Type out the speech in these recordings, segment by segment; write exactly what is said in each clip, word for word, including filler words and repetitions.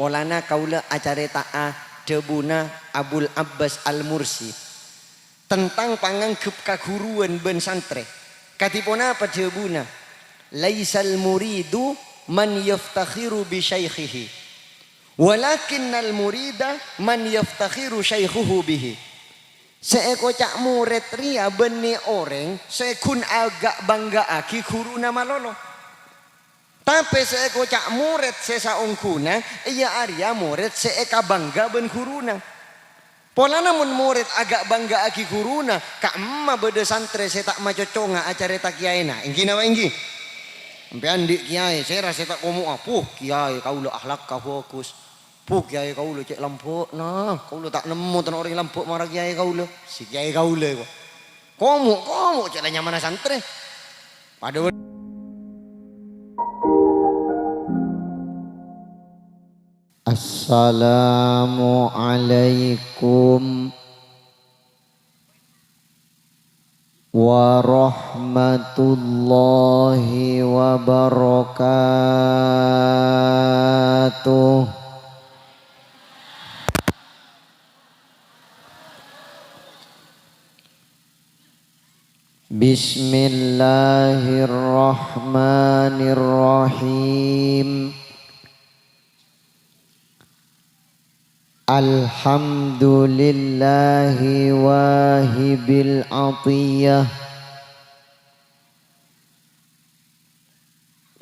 Polana kaulâ acarèta'a dhâbuna Abul Abbas Al-Mursi tentang panganggep kaghuruna bân santrè. Kadhi ponapa dhâbuna? "Laisal muridu man yaftakhiru bi syaikhihi, walakinnal murida man yaftakhiru syaikhuhu bihi." Sè èkoca' morèd rèya bânnè orèng sè ghun aga'-bângga'aghi ghuruna malolo. Tapè sè èkoca' morèd sè saongghuna, iyâ arèya morèd sè èkabângga bân ghuruna. Polana mon morèd aga'-bângga'aghi ghuruna, ka'imma bâdâ santrè sè ta' macocongnga acarèta kèyaèna, èngghi napa èngghi? Sampèyan andi' kèyaè, sèra sè ta' komo'a, "Puh, kèyaè kaulâ akhlakka bhâghus. Puh, kèyaè kaulâ cè' lambâ'na. Kaulâ ta' nemmo tan orèng lambâ' mara kèyaè kaulâ." Sè kèyaè kaulâ, kok. Komo', komo' cè' la nyamana santrè. Padâ wè-, Assalamualaikum warahmatullahi wabarakatuh. Bismillahirrahmanirrahim. Alhamdulillahi wahibil atiyah.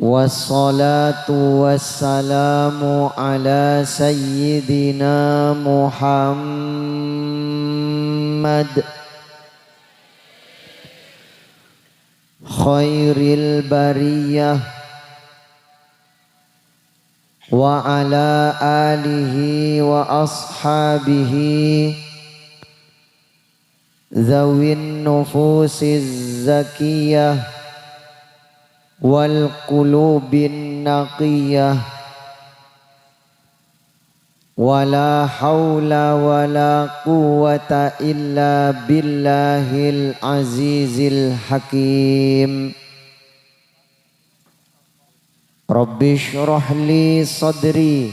Wassalatu wassalamu ala sayyidina Muhammad khairil bariyah wa ala alihi wa ashabihi dzawin nufusiz zakiyah wal qulubin naqiyah. Wa la haula wa la quwwata illa billahil azizil hakim. Rabbi shrah li sadri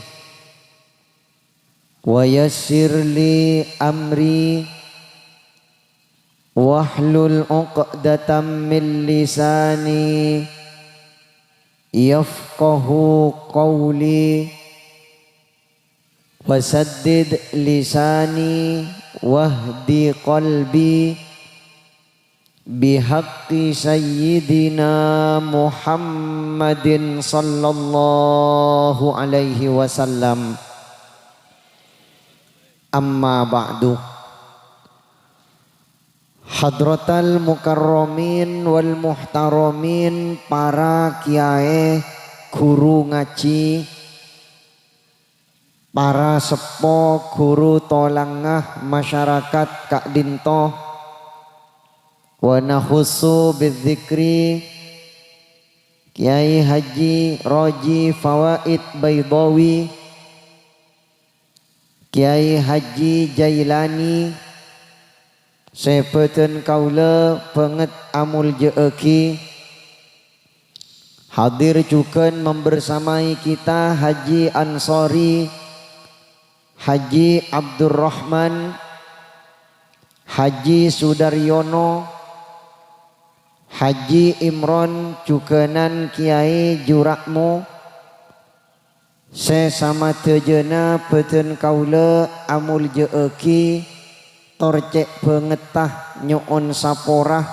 wa yassir li amri wahlul 'uqdatam min lisani yafqahu qawli. Wasaddid lisani wahdi qalbi bihaqqi sayyidina Muhammadin sallallahu alaihi wasallam. Amma ba'du. Hadratal mukarramin wal muhtaramin, para kiyaè, ghuru ngajhi, para seppo, ghuru tolangnga masyarakat ka'dinto, wa nakhussu bidzikri Kiai Haji Roji Fawaid Baidawi, Kiai Haji Jailani, sè bâdân kaulâ bângèt amoljâ'aghi, hadir jhughân membersamai kita Haji Ansori, Haji Abdurrahman, Haji Sudaryono, Haji Imron, jhughânan Kiai Jura'mo, sè samadhâjâna bâdân kaulâ amoljâ'aghi, tor cè' bângètta nyo'on sapora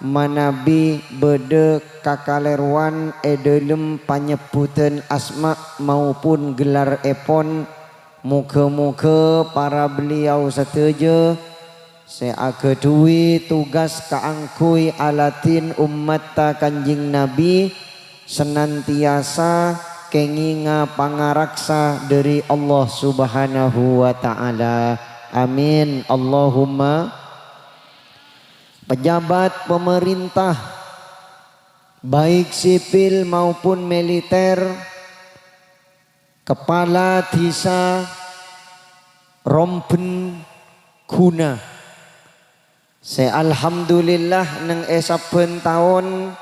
manabi bâdâ kakalèrowan è dhâlem panyebbutan asma maupun gelarèpon. Moghâ-moghâ para beliau sadhâjâ sè aghâdhuwi tugas kaangghuy aladhin ommatta Kanjeng Nabi, senantiasa kèngènga pangaraksa dhâri Allah Subhanahu wa Ta'ala. Amin. Allahumma. Pejabat pemerintah, baik sipil maupun militer, kepala dhisa Romben Guna, sè alhamdulillah neng è sabbhân taon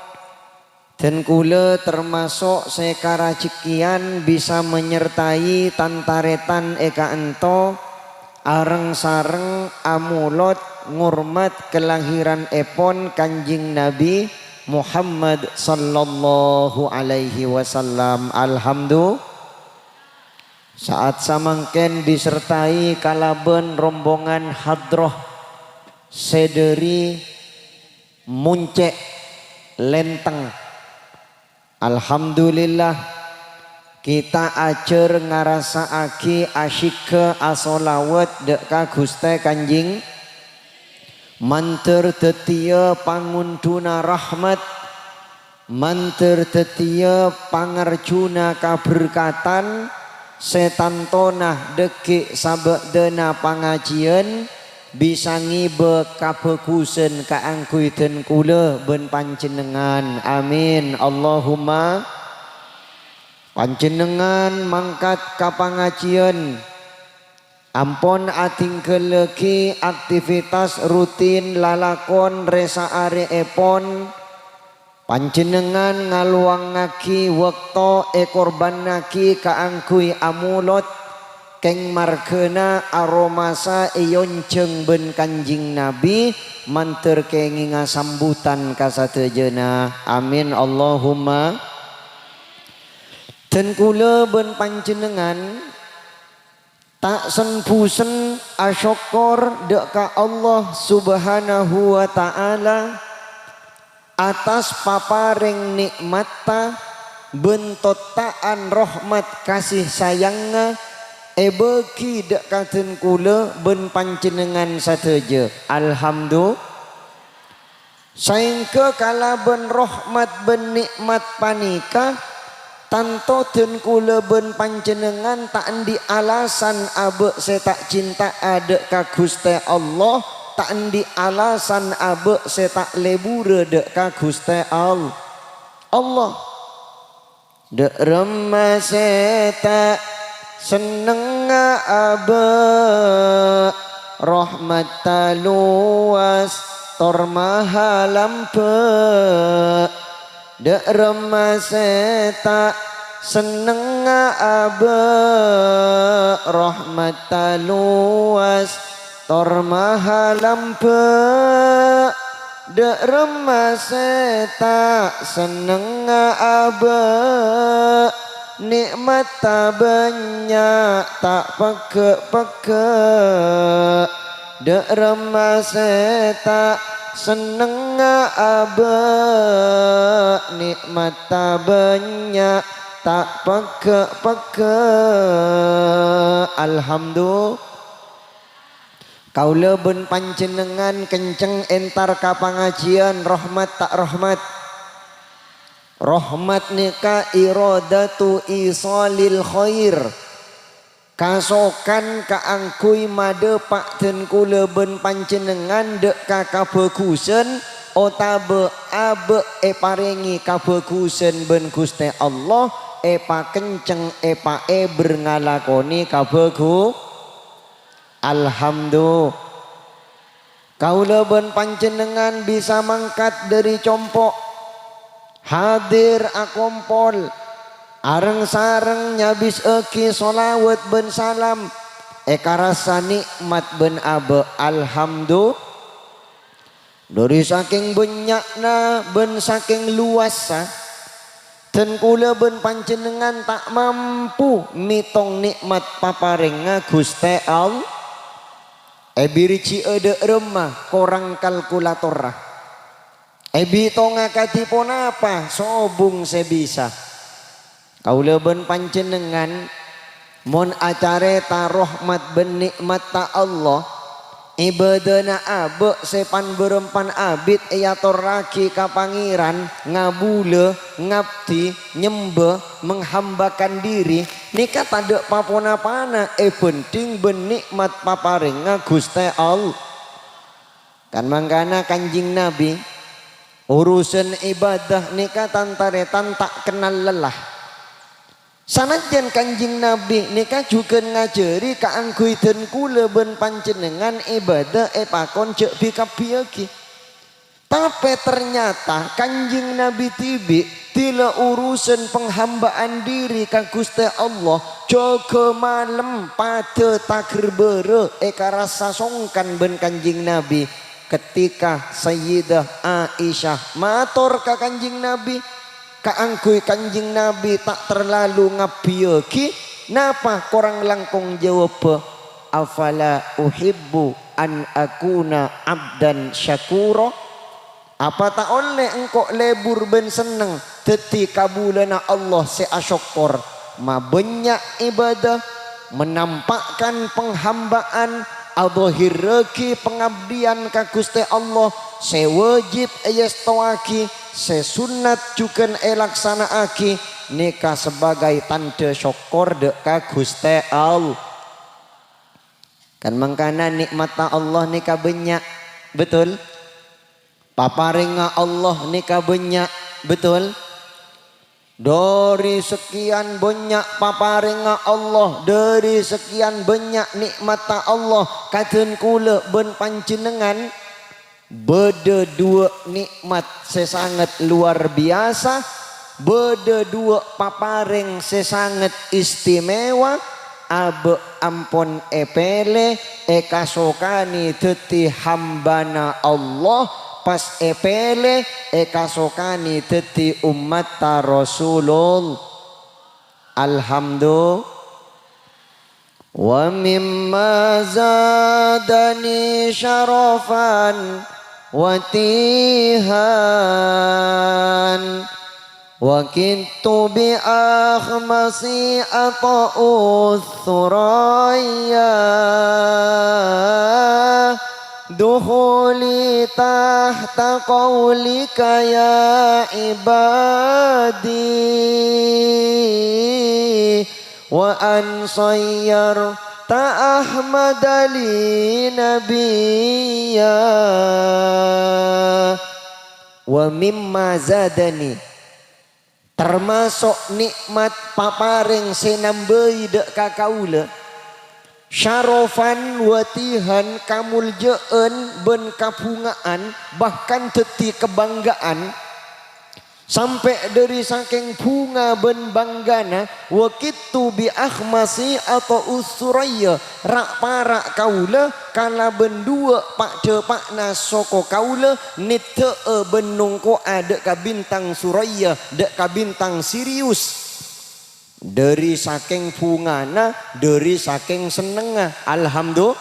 Dân kaulâ tamaso' sè karajhekkèyan bisa manyertai tan-tarètan è ka'ènto, areng-sareng amolod ngormat kalahiranèpon Kanjeng Nabi Muhammad sallallahu alaihi wasallam. Alhamdu-, sa'at samangkèn disertai kalabân rombongan hadroh sè dhâri Moncè' Lèntèng. Alhamdulillah, kita ajhâr ngarassa'aghi asyikka asholawat dâ' ka Ghustè Kanjeng, mandhâr dhâddhiyâ pangondhuna rahmat, mandhâr dhâddhiyâ pangarjuna kaberkatan, sè tantona dhâggi' sabâdâna pangajiyân bisa ngèbâ kabhâghusân kaangghuy dân kaulâ bân panjhennengngan. Amin. Allahumma. Panjhennengngan mangkat ka pangajiyân, ampon adhinggallaghi aktivitas rutin lalakon rè-saarèèpon, Panjhennengngan ngalowangngaghi bâkto èkorbhânnaghi kaangghuy amolod, kèng marghâna aromasa èonjhâng bân Kanjeng Nabi, mandhâr kèngènga sambutan ka sadhâjâna. Amin, Allahumma. Dân kaulâ bân panjhennengngan ta' sen-bhusen asokkor dâ' ka Allah Subhanahu wa Ta'ala attas paparèng nè'matta bân totta'an rahmat kasih sayangnga èbâghi dâ' ka dân kaulâ bân panjhennengngan sadhâjâ. Alhamdu-, Saèngghâ kalabân rahmat bân nè'mat panèka, tanto dân kaulâ bân panjhennengngan ta' andi' alasan abâ' sè ta' cinta'a dâ' ka Ghustè Allah, ta' andi' alasan abâ' sè ta' lebbhurâ dâ' ka Ghustè All-, Allah. Dâ' remma sè ta' sennengnga abâ', rahmat ta' lowas tor maha lambâ'. Dâ' remma sè ta' sennengnga abâ', rahmat ta' lowas tor maha lambâ'. Dâ' remma sè ta' sennengnga abâ', nè'matta bânnya' ta' pegghâ'-pegghâ'. Dâ' remma sè ta' sennengnga abâ', nè'matta bânnya' ta' pegghâ'-pegghâ'. Alhamdu-, Kaulâ bân panjhennengngan kenceng entar ka pangajiyân, rahmat ta' rahmat? Rahmat nèka iradatu isalil khair, kasokan kaangghuy madhâpa' dân kaulâ bân panjhennengngan dâ' ka kabhâghusân otabâ abâ' èparèngè kabhâghusân bân Ghustè Allah, èpakenceng, èpaèbher ngalakonè kabhâghu-, Alhamdu-, Kaulâ bân panjhennengngan bisa mangkat dhâri compo', hadir akompol, areng-sareng nyabisaghi sholawat bân salam, èkarassa nè'mat bân abâ'. Alhamdu-, Dhâri sakèng bânnya'na bân sakèng lowassa, dân kaulâ bân panjhennengngan ta' mampu mètong nè'mat paparèngnga Ghustè All-, èbirjhi'â dâ' remma korang kalkulatorra. Èbhitongnga kadhi ponapa sobung sè bisa. Kaulâ bân panjhennengngan, mon acarèta rahmat bân nè'matta Allah, ibâdâna abâ' sè pan-bârâmpan abit èatorraghi ka Pangèran, ngabulâ, ngabdi, nyembâ, menghambakan diri, nèka tadâ' pa-ponapana èbhânḍhing bân nè'mat paparèngnga Ghustè All-, Kan mangkana Kanjeng Nabi, urusan ibadah nèka tan-tarètan ta' kennal lelah. Sanajjân Kanjeng Nabi nèka jhughân ngajhâri kaangghuy dân kaulâ bân panjhennengngan ibadah èpakon jhâ' bi-kabbhiyâghi. Tapè ternyata Kanjeng Nabi dhibi' dhila urusan penghambaan diri ka Ghustè Allah, jâgâ malem padâ tagher bârâ èkarassa songkan bân Kanjeng Nabi. Ketika Sayyidah Aisyah mator ka Kanjeng Nabi, kaangghuy Kanjeng Nabi ta' terlalu ngabbhiyâghi, napa korang langkong jâwâbbhâ, "Afala uhibbu an akuna abdan syakura?" Apa ta' ollè engko' lebur bân senneng dhâddhi kabulâna Allah sè asokkor, mabânnya' ibadah, menampakkan penghambaan, adhâhirraghi pangabdiyân ka Ghustè Allah sè wajib èyèstowaghi, sè sunnat jhughân èlaksana'aghi, nèka sabâgâi tandhâ sokkor dâ' ka Ghustè Allah. Kan mangkana nè'matta Allah nèka bânnya', betul? Paparèngnga Allah nèka bânnya', betul? Dhâri sakèyan bânnya' paparèngnga Allah, dhâri sakèyan bânnya' nè'matta Allah ka dhân kaulâ bân panjhennengngan, bâdâ duwâ' nè'mat sè sanget luar biyasa, bâdâ duwâ' paparèng sè sanget istimewa, abâ' ampon èpèlè, èkasokanè dhâddhi hambhâna Allah, pas èpèlè, èkasokanè dhâddhi ommatta Rasulullah. Alhamdulillah. Wa mimma zadani syarafan wa tihan, wa kittu bi akhmasi ata'us suraya, dukhuli tahta qaulika ya ibadi, wa an sayyarta Ahmada li nabiyya. Wa mimma zadani, tamaso' nè'mat paparèng sè nambâi dâ' ka kaulâ, syarafan wa tihan, kamoljâ'ân bân kabhunga'an, bahkan dhâddhi kabhângga'an. Sampè' dhâri sakèng bhunga bân bânggana, wa kittu bi akhmasi ata'us suraya, ra'-para' kaulâ kalabân duwâ' pa'-dhâpa'na soko kaulâ neddhâ'â bân nongko'a dâ' ka bintang Suraya, dâ' ka bintang Sirius. Dhâri sakèng bhungana, dhâri sakèng sennengnga. Alhamdulillah.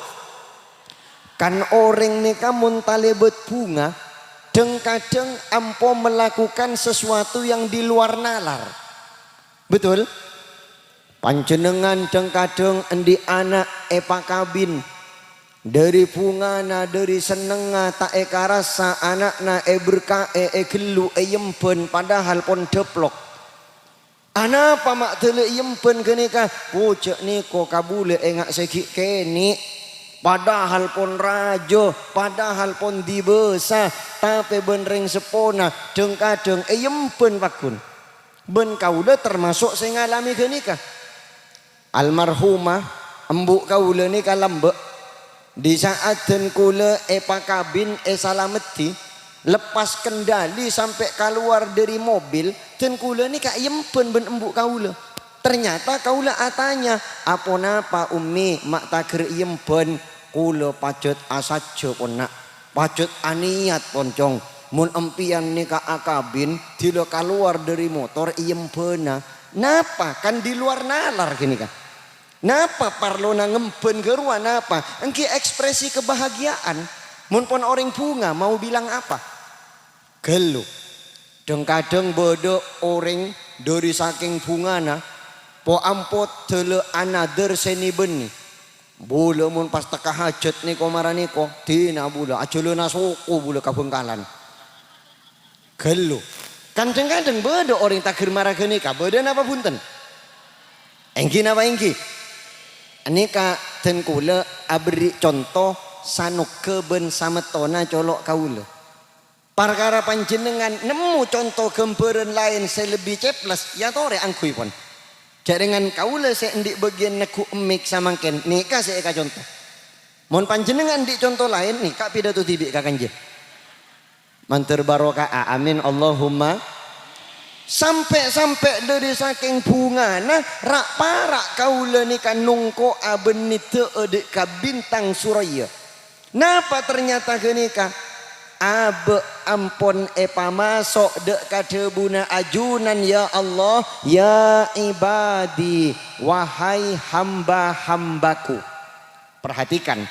Kan orèng nèka mon talèbât bhunga, dhâng-kadhâng ampo melakukan sesuatu yang di luar nalar. Betul? Panjhennengngan dhâng-kadhâng andi' ana' èpakabin. Dhâri bhungana, dhâri sennengnga ta' èkarassa ana'na èberka'è, èghellu, èyembhân, padahal pon dhâplok. Anapa ma' dâlâ èyembhân ghânèka? Pojhâ' nèko kabulâ enga' sè ghi' kènè'. Padahal pon rajâ, padahal pon dibâsa, tapè bân rèng seppona dhâng-kadhâng èyembhân paggun. Bân kaulâ tamaso' sè ngalamè ghânèka. Almarhumah embu' kaulâ nèka lambâ'. Di sa'at dân kaulâ èpakabin, èsalameddhi, lepas kendali sampè' kalowar dhâri mobil, dân kaulâ nèka èyembhân bân embu' kaulâ. Ternyata kaulâ atanya, "Aponapa, Ummi, ma' tagher èyembhân?" "Kaulâ pajhât asajjhâ, pon, Na'. Pajhât anèyat, pon, Cong. Mon empèyan nèka akabin, dila kalowar dhâri motor èyembhâna." Napa? Kan di luar nalar ghânèka. Napa parlona ngembhân ghârowa napa? Èngghi ekspresi kebahagiaan. Mon pon orèng bhunga mau bilang apa? Ghâllu. Dhâng-kadhâng bâdâ orèng dhâri sakèng bhungana, po-ampo dâlâ anadhâr sè nè-bânnè. Bulâ mon pas tekka hajât nèko mara nèko, dina bulâ ajhâlâna soko bulâ ka Bhângkalan. Ghâllu. Kan dhâng-kadhâng bâdâ orèng tagher mara ghânèka, bâdâ napa bhunten? Èngghi napa èngghi? Nèka dân kaulâ aberri' conto sanogghâ bân samettonna colo' kaulâ. Parkara panjhennengngan nemmo conto ghâmbhârân laèn sè lebbi ceples, èyatorè angghuy pon. Jhâ' rèngan kaulâ sè andi' bâgiyân neggu' emmik samangkèn, nèka sè èkaconto. Mon panjhennengngan andi' conto laèn, nèka pidato dhibi' ka kanjeng. Mandhâr barokah, amin, Allahumma. Sampè'-sampè' dhâri sakèng bhungana, ra'-para' kaulâ nèka nongko'a bân nèddhâ'â dâ' ka bintang Suraya. Napa ternyata ghânèka? Abâ' ampon èpamaso' dâ' ka dhâbuna ajunan, "Ya Allah, ya ibadi, wahai hamba-hambaku." Perhatikan.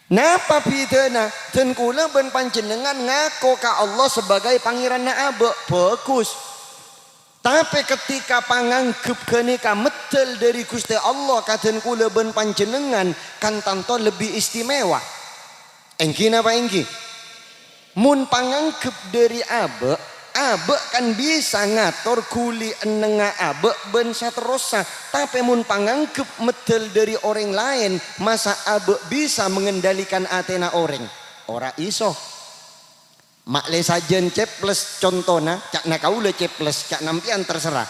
Napa bhidhâna? Dân kaulâ bân panjhennengngan ngako ka Allah sebagai Pangèranna abâ'. Bhâghus. Tapè ketika pangangghep ghânèka meddhâl dhâri Ghustè Allah ka dân kaulâ bân panjhennengngan, kan tanto lebbi istimewa. Èngghi napa èngghi? Mon pangangghep dhâri abâ', abâ' kan bisa ngator ghuli ennengnga abâ' bân saterrossa. Tapè mon pangangghep meddhâl dhâri orèng laèn, masa abâ' bisa mengendalikan atèna orèng? Ora iso. Ma'lè sajân ceples, contona, ca'na kaulâ ceples, ca'na empèyan terserah.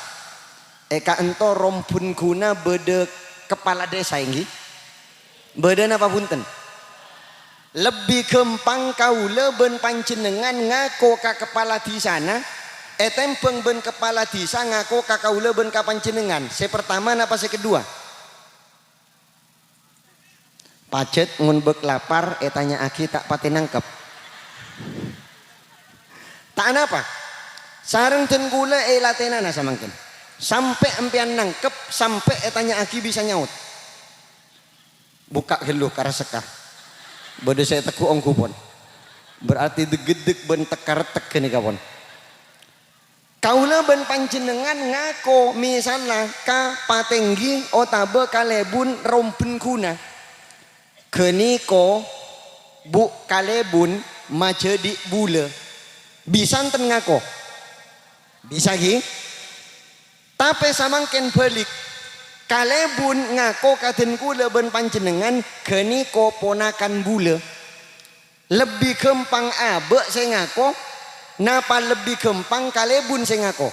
È ka'ento rombun ghuna bâdâ kepala desa, èngghi? Bâdâ napa bhunten? Lebbi ghâmpang kaulâ bân panjhennengngan ngako ka kepala dhisana, ètèmbhâng bân kepala dhisa ngako ka kaulâ bân ka panjhennengngan. Sè pertama napa sè kedua? Pajhât mon bâk lapar, ètanya'aghi ta' patè nangkep. Ta' anapa. Sareng dân kaulâ èlatènana samangkèn. Sampè' empèyan nangkep, sampè' ètanya'aghi bisa nyaot. Bukka' ghâllu, karassekka. Bâdâ sè ètegghu' ongghu pon. Berarti deggeddeg bân tekka-rettek ghânèka pon. Kaulâ bân panjhennengngan ngako, misalla, ka patèngghi otabâ kalèbun rombun ghuna. Ghânèka, Bu', kalèbun majhâdhi' bulâ. Bisa enten ngako? Bisa, ghi? Tapè samangkèn bâlik. Kalèbun ngako ka dân kaulâ bân panjhennengngan ghânèka ponakan bulâ. Lebbi ghâmpang abâ' sè ngako, napa lebbi ghâmpang kalèbun sè ngako?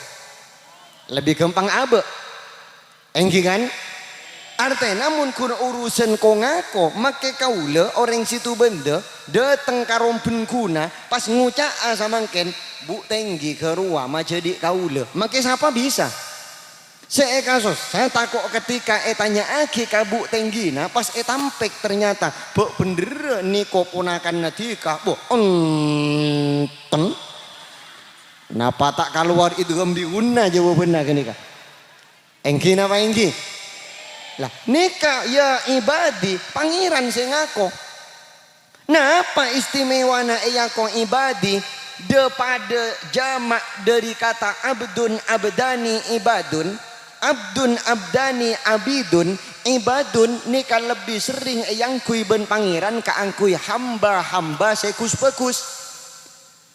Lebbi ghâmpang abâ'. Èngghi, kan? Artèna mon ghun urusan ko-ngako, makkè kaulâ orèng sèttong bândhâ dâteng ka rombun ghuna, pas ngoca'a samangkèn, "Bu' Tèngghi ghârowa majhâdhi' kaulâ." Makkè sapa bisa? Sè èkasossa tako' ketika ètanya'aghi ka Bu' Tèngghina, pas ètampèk ternyata, "Bâ' bhendherrâ nèko ponakanna dhika?" Bâ' enten. Napa ta' kalowar idgham bi ghunna jawabânna ghânèka? Èngghi napa èngghi? Lah, nèka, "Ya ibadi," Pangèran sè ngako. Napa istimewana èako ibadi? Dâ-padâ jama' dhâri kata abdun, abdani, ibadun. Abdun, abdani, abidun. Ibadun nèka lebbi serrèng èangghuy bân Pangèran kaangghuy hamba-hamba sè ghus-bhâghus.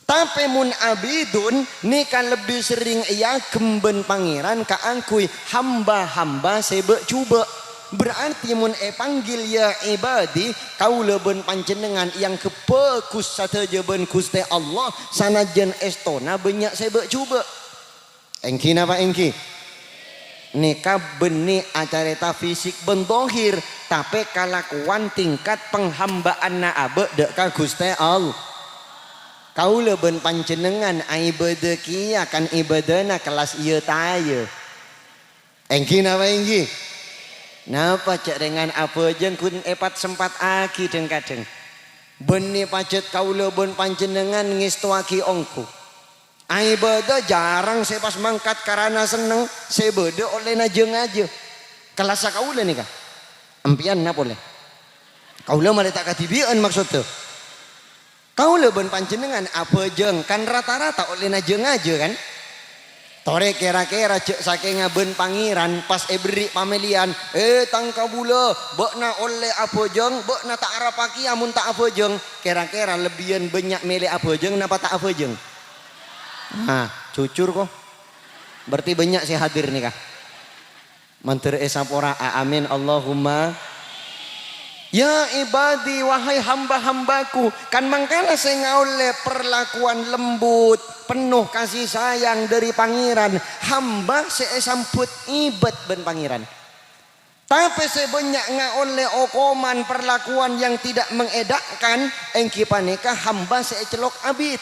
Tapè mon abidun nèka lebbi serrèng èagem bân Pangèran kaangghuy hamba-hamba sè bâ'-jhubâ'. Berarti mon èpanggil, "Ya ibadi," kaulâ bân panjhennengngan èanggep bhâghus sadhâjâ bân Ghustè Allah, sanajjân èstona bânnya' sè bâ'-jhubâ'. Èngghi napa èngghi? Nèka bânnè acarèta fisik bân dhahir, tapè kalakowan tingkat panghambâ'ânna abâ' dâ' ka Ghustè Allah. Kaulâ bân panjhennengngan aibâdâ kèya kan ibâdâna kellas iyâ tayâ. Èngghi napa èngghi? Napa jhâ' rèngan abhâjâng ghun èpat-sempattaghi dhâng-kadhâng? Bânnè pajhât kaulâ bân panjhennengngan ngèstowaghi ongghu. Aibâdâ jhârâng sè pas mangkat karana senneng, sè bâdâ ollèna jâ-ngajâ. Kellassa kaulâ nèka. Empèyanna polè. Kaulâ marè ta' kadhibi'ân maksoddhâ. Kaulâ bân panjhennengngan abhâjâng kan rata-rata ollèna jâ-ngajâ, kan? Torè kèra-kèra jhâ' sakènga bân Pangèran pas èberri' pamèlèyan, "È, tang kabulâ, bâ'na ollè abhâjâng, bâ'na ta' arapa kèya mon ta' abhâjâng." Kèra-kèra lebbiyân bânnya' mèlè abhâjâng napa ta' abhâjâng? Nah, jujur, ko. Berarti bânnya' sè hadir nèka. Mandhâr èsapora, a-, amin, Allahumma. "Ya ibadi, wahai hamba-hambaku," kan mangkana sè ngaollè perlakuan lembut, penuh kasih sayang dhâri Pangèran, hamba sè èsambhut ibad bân Pangèran. Tapè sè bânnya' ngaollè okoman perlakuan yang tidak mengenakan, èngghi panèka hamba sè ècellok abid.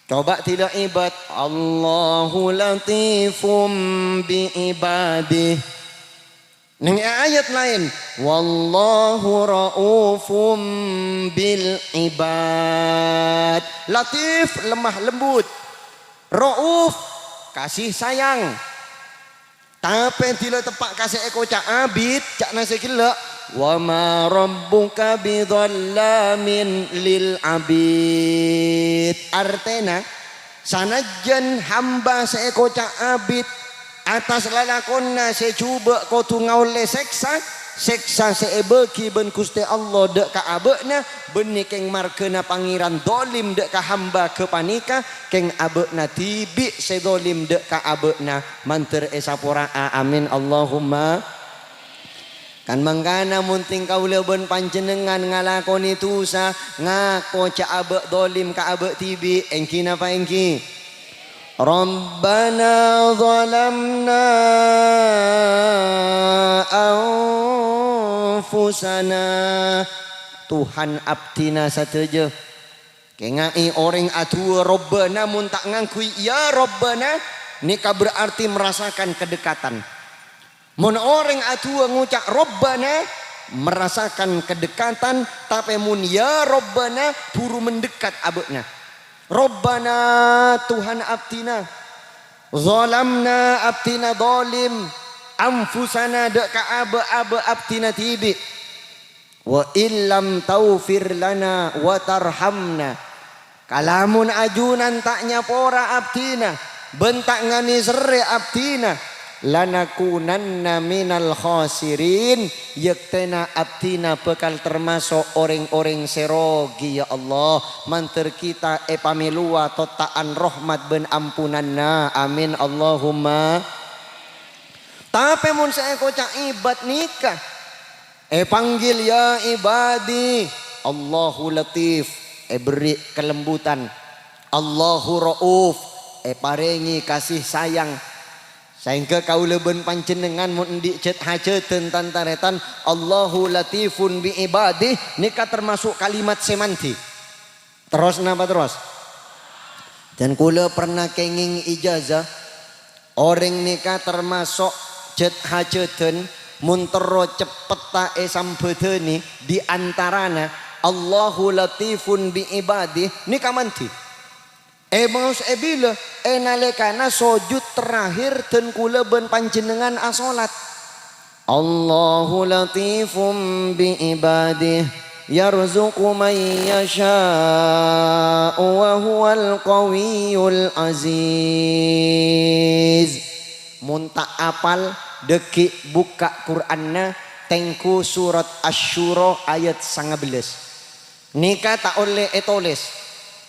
Coba dila' ibad, "Allahu latifum bi ibadih." Neng e ayat laèn, "Wallahu raufum bil ibad." Latif, lemah lembut. Rauf, kasih sayang. Tapè dila' teppa' ka sè èkoca' abit, ca'na sè ghellâ', "Wa ma rabbuka bidhallamin lil abid." Artèna, sanajjân hamba sè èkoca' abit attas lalakonna sè jhubâ' kodhu ngaollè sèksa, sèksa sè èbâghi bân Ghustè Allah dâ' ka abâ'na, bânnè kèng marghâna Pangèran dholim dâ' ka hamba ghâpanèka, kèng abâ'na dhibi' sè dholim dâ' ka abâ'na. Mandhâr èsapora'a. Amin, Allahumma. Kan mangkana, mon tèng kaulâ bân panjhennengngan ngalakonè dhusa, ngako jhâ' abâ' dholim ka abâ' dhibi', èngghi napa èngghi? "Rabbana zalamna anfusana." Tuhan abdhina sadhâjâ. Kèngaè orèng adu'a "Rabbana" mon ta' ngangghuy "Ya Rabbana", nèka berarti merasakan kedekatan. Mon orèng adu'a ngoca' "Rabbana", merasakan kedekatan, tapè mon "Ya Rabbana", buru mendekat abâ'na. "Rabbana", Tuhan abdhina, "zalamna", abdhina dholim, "anfusana", dâ' ka abâ'-abâ' abdhina dhibi'. "Wa illam taghfir lana wa tarhamna." Kalamon ajunan ta' nyapora abdhina, bân ta' nganèserrè abdhina, "lanakunanna minal khasirin." Yektèna abdhina bhâkal tamaso' orèng-orèng sè rogi, ya Allah. Mandhâr kita èpamèlowa totta'an rahmat bân ampunanna. Amin, Allahumma. Tapè mon sè èkoca' ibad nèka, èpanggil, "Ya ibadi," Allahu Latif, èberri' kalembutan. Allahu Rauf, èparèngè kasih sayang. Saèngghâ kaulâ bân panjhennengngan mon andi' jhât-hajhâdhân tan-tarètan, "Allahu latifun bi ibadih," nèka tamaso' kalimat sè mandhi. Terros napa terros? Dan kaulâ pernah kèngèng ijazah, orèng nèka tamaso' jhât-hajhâdhân, mon terro ceppetta èsambhâdhâni, di antarana, "Allahu latifun bi ibadih," nèka mandhi. Èmaos è bilâ? È nalèkana sojud terakhir dân kaulâ bân panjhennengngan asolat. "Allahu latifum bi ibadih, yarzuqu man yasha'u wa huwal qawiyyul aziz." Mon ta' apal, dâggi' bukka' Qur'anna, tèngghu surat Asy-Syura ayat sangabellâs. Nèka ta' ollè ètolès.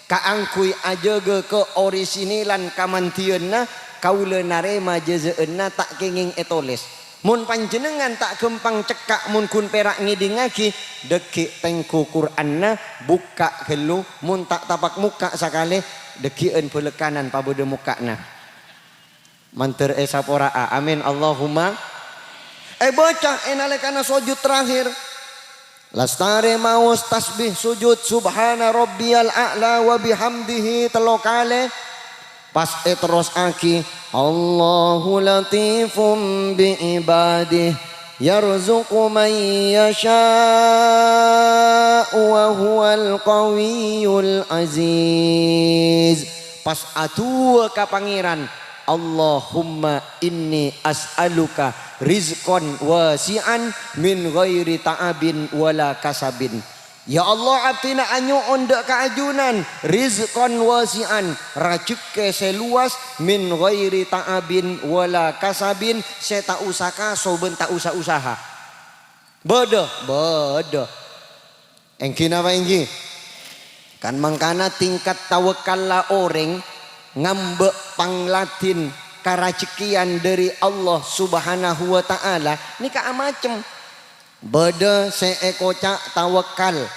Kaangghuy ajâgâ kaorisinilan kamandhiyânna, kaulâ narèma jhâzâ'ânna ta' kèngèng ètolès. Mon panjhennengngan ta' ghâmpang cekka' mon ghun pèra' ngèdingngaghi, dâggi' tèngghu Qur'anna, bukka' ghâllu, mon ta' tapak mokka' sakalè, dâggi'ân bâlâkkanan pabâdâ mokka'na. Mandhâr èsapora'a. Amin, Allahumma. Èbâca è nalèkana sojud terakhir. Lastarè maos tasbih sojud, "Subhana rabbiyal a'la wa bihamdihi," tello kalè. Pas èterrossaghi, "Allahu latifum bi ibadih, yarzuqu man yasha'u wa huwal qawiyyul aziz." Pas adu'a ka Pangèran, "Allahumma inni as'aluka rizqan wasi'an min ghairi ta'abin wala kasabin." Ya Allah, abdhina anyo'on dâ' ka ajunan rizqan wasi'an, rajhekkè sè lowas, min ghairi ta'abin wala kasabin, sè ta' osa kaso bân ta' osa usaha. Bâdâ, bâdâ. Èngghi napa èngghi? Kan mangkana tingkat tawakkalla orèng ngambâ' pangladhin karajhekkèyan dâri Allah Subhanahu wa Ta'ala nèka amacem. Bâdâ sè èkoca' tawakkal.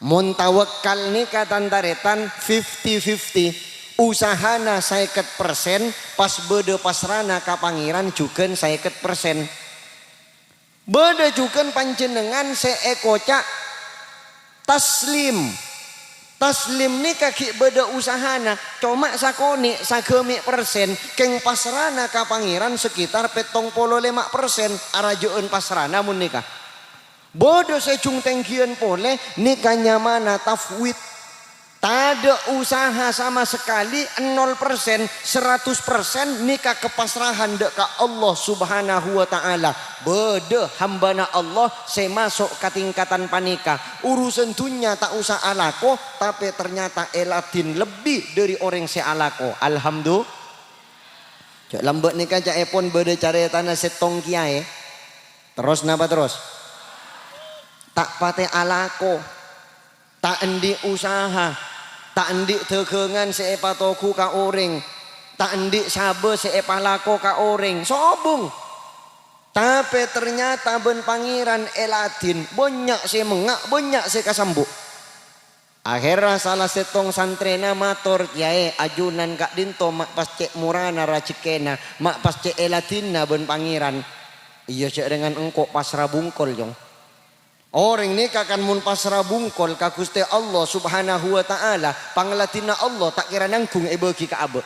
Mon tawakkal nèka tan-tarètan fifty fifty, usahana saèket persen, pas bâdâ pasrana ka Pangèran jhughân saèket persen. Bâdâ jhughân panjhennengngan sè èkoca' taslim. Taslim nèka ghi' bâdâ usahana, coma sakonè' sagâmè' persen, kèng pasrana ka Pangèran sekitar pèttong polo lèma' persen arajâ'ân pasrana mon nèka. Bâdâ sè jung tènggiyân polè, nèka nyamana tafwid. Tadâ' usaha sama sekali, nol persen, seratus persen nèka kapasrahan dâ' ka Allah Subhanahu wa Ta'ala. Bâdâ hambâna Allah sè maso' ka tingkatan panèka. Urusan dhunnya ta' osa alako, tapè ternyata èladhin lebbi dâri orèng sè alako. Alhamdu-, Jhâ' lambâ' nèka ca'èpon bâdâ carètana sèttong kèyaè. Terros napa terros? Ta' patè alako. Ta' andi' usaha. Ta' andi' dhâghângan sè èpatoghu ka orèng. Ta' andi' sabâ sè èpalako ka orèng. Sobung. Tapè ternyata bân Pangèran èladhin, bânnya' sè mengnga', bânnya' sè kasambu'. Akhèrra sala sèttong santrèna mator, "Kèyaè, ajunan ka'dinto ma' pas cè' morana rajekkèna, ma' pas cè' èladhinna bân Pangèran." "Iyâ, jhâ' rèngan engko' pasra bungkol, Cong." Orèng nèka kan mon pasra bungkol ka Ghustè Allah Subhanahu wa Ta'ala, pangladhinna Allah ta' kèra nangghung èbâghi ka abâ'.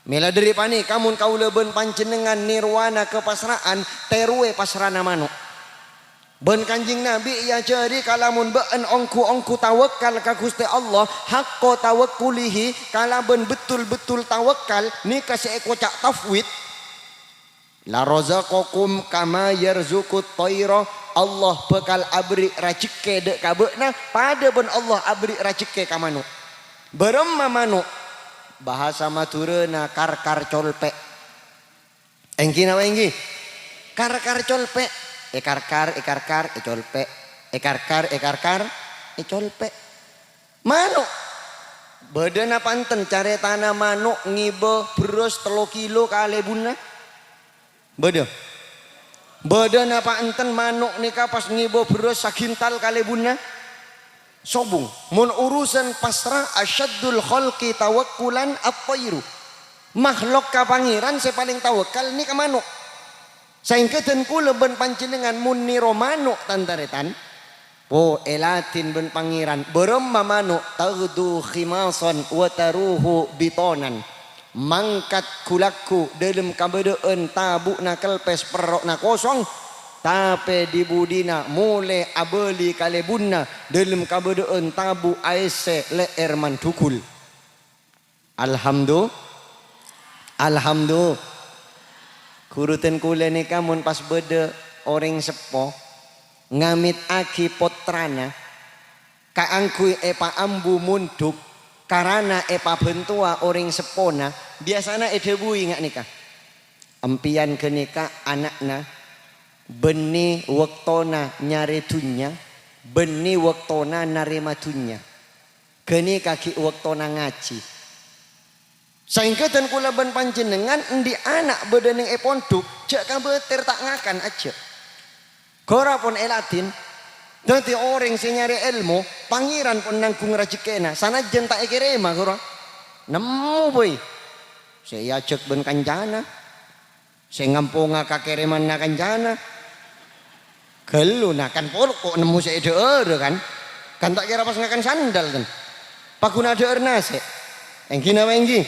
Mèla dâri panèka, mon kaulâ bân panjhennengngan nèrowana kapasra'an, tèrowè pasrana mano'. Bân Kanjeng Nabi èajhâri, kalamon bâ'ân ongghu-ongghu tawakkal ka Ghustè Allah, haqqa tawakkulihi, kalabân betul-betul tawakkal, nèka sè èkoca' tafwid. "La razaqakum kama yarzuqut thaira," Allah bhâkal aberri' rajekkè dâ' ka bâ'na padâ bân Allah aberri' rajekkè ka mano'. Bârâmma mano'? Bahasa Madhurâna karkar colpè'. Èngghi napa èngghi? Karkar colpè'. Èkarkar, èkarkar, ècolpè'. Èkarkar, èkarkar, ècolpè'. Mano'. Bâdâ napa enten carètana mano' ngibâ bherrâs tello kilo ka lèbunna? Bâdâ. Bâdâ napa enten mano' nèka pas ngibâ bherrâs sagintal ka lèbunna? Sobung. Mon urusan pasra, asyaddul khalqi tawakkulan at-thairu. Makhluk ka Pangèran sè palèng tawakkal nèka mano'. Saèngghâ dân kaulâ bân panjhennengngan mon nèro mano', tan-tarètan, po, èladhin bân Pangèran, bârâmma mano', "Taghdu khimasan wa taruhu bitonan." Mangkat ghu-lagghu dâlem kabâdâ'ân tabu'na kelpès, perro'na kosong, tapè dhi-budhina molè abâli ka lèbunna dâlem kabâdâ'ân tabu' aèssè lè'èr mandhugul. Alhamdu-, alhamdu-, Ghuru dân kaulâ nèka mon pas bâdâ orèng seppo ngamit'aghi pottrana kaangghuy èpaambu mondhuk, karana èpabhântowa orèng seppona, biyasana èdhâbuwi nga' nèka, "Empèyan ghânèka ana'na, bânnè bâktona nyarè dhunnya, bânnè bâktona narèma dhunnya." Ghânèka ghi' bâktona ngajhi. Saèngghâ dân kaulâ bân panjhennengngan andi' ana' bâdâ neng è pondhuk, jhâ' kabâtèr ta' ngakan ajjhâ'. Ghâra pon èladhin. Dhâddhi orèng sè nyarè èlmo, Pangèran pon nangghung rajekkèna, sanajjhân ta' èkèrèma ghâra. Nemmo bhâi sè èajhâk bân kancana. Sè ngamponga kakèrèmanna kancana. Ghâllu, nah, kan polo ko' nemmo sè èdhâ'ârâ, kan? Kan ta' kèra pas ngakan sandal, kan? Paghuna dhâ'âr nasè'. Èngghi napa èngghi?